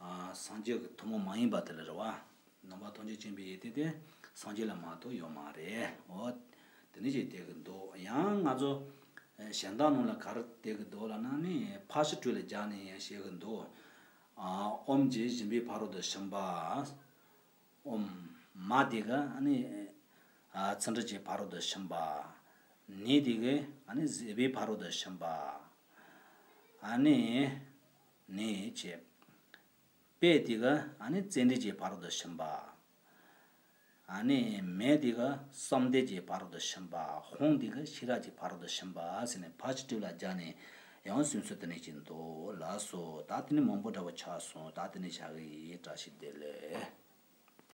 ཨ་སངས་རྒྱས་ཀྱི་ཐུན་མོང་མ་ཡིན་པ་དེ་ལ་རེད་བ། རྣམ་པ་ཐམས་ཅད་མཁྱེན་པའི་ཡེ་ཏའི་དེ་སངས་རྒྱས་ལ་མ་གཏོགས་ཡོད་མ་རེད། འོ། དེ་ནི་ཅིག་བསྡད་ཀྱི་འདུག་ཡང་ང་ཚོ་གཞན་དག་ནང་ལ་ག་རེ་བསྡད་ཀྱི་འདུག་ལབ་ན་ནི་ཕར་ཕྱིན་དྲུག་ལ་སྦྱར་ནས་ཡང་བཤད་ཀྱི་འདུག་ཨ་ཨོཾ་གྱིས་སྦྱིན་པའི་ཕ་རོལ་ཏུ་ཕྱིན་པ། ཨོཾ། མ་དེ་ག་ཨ་ནི་ཨ་ཚིག་འབྲུ་གྱི་ཕ་རོལ་ཏུ་ཕྱིན་པ། ནི་དེ་ག་ཨ་ནི་བཟོད་པའི་ཕ་རོལ་ཏུ་ཕྱིན་པ། ཨ་ནི་ནི་བྱས། པེ་དེ་ག་ཨ་ནི་བརྩོན་འགྲུས་ཀྱི་ཕ་རོལ་ཏུ་ཕྱིན་པ། ཨ་ནི་མེ་འདི་ག་བསམ་གཏན་གྱི་ཕ་རོལ་ཏུ་ཕྱིན་པ། ཧཱུྃ་འདི་ག་ཤེས་རབ་ཀྱི་ཕ་རོལ་ཏུ་ཕྱིན་པ་ཟེར་ནས་ཕར་ཕྱིན་དྲུག་ལ་སྦྱར་ནས་ཡང་སུམ་ཚུལ་དེ་ནས་ཅིག་འདུག་ལགས་སོ། ད་དེ་ནི་མང་པོ་འདྲ་པོ་ཆགས་སོང་། ད་དེ་ནས་བཞག་གི་ཡིན། བཀྲ་ཤིས་བདེ་ལེགས།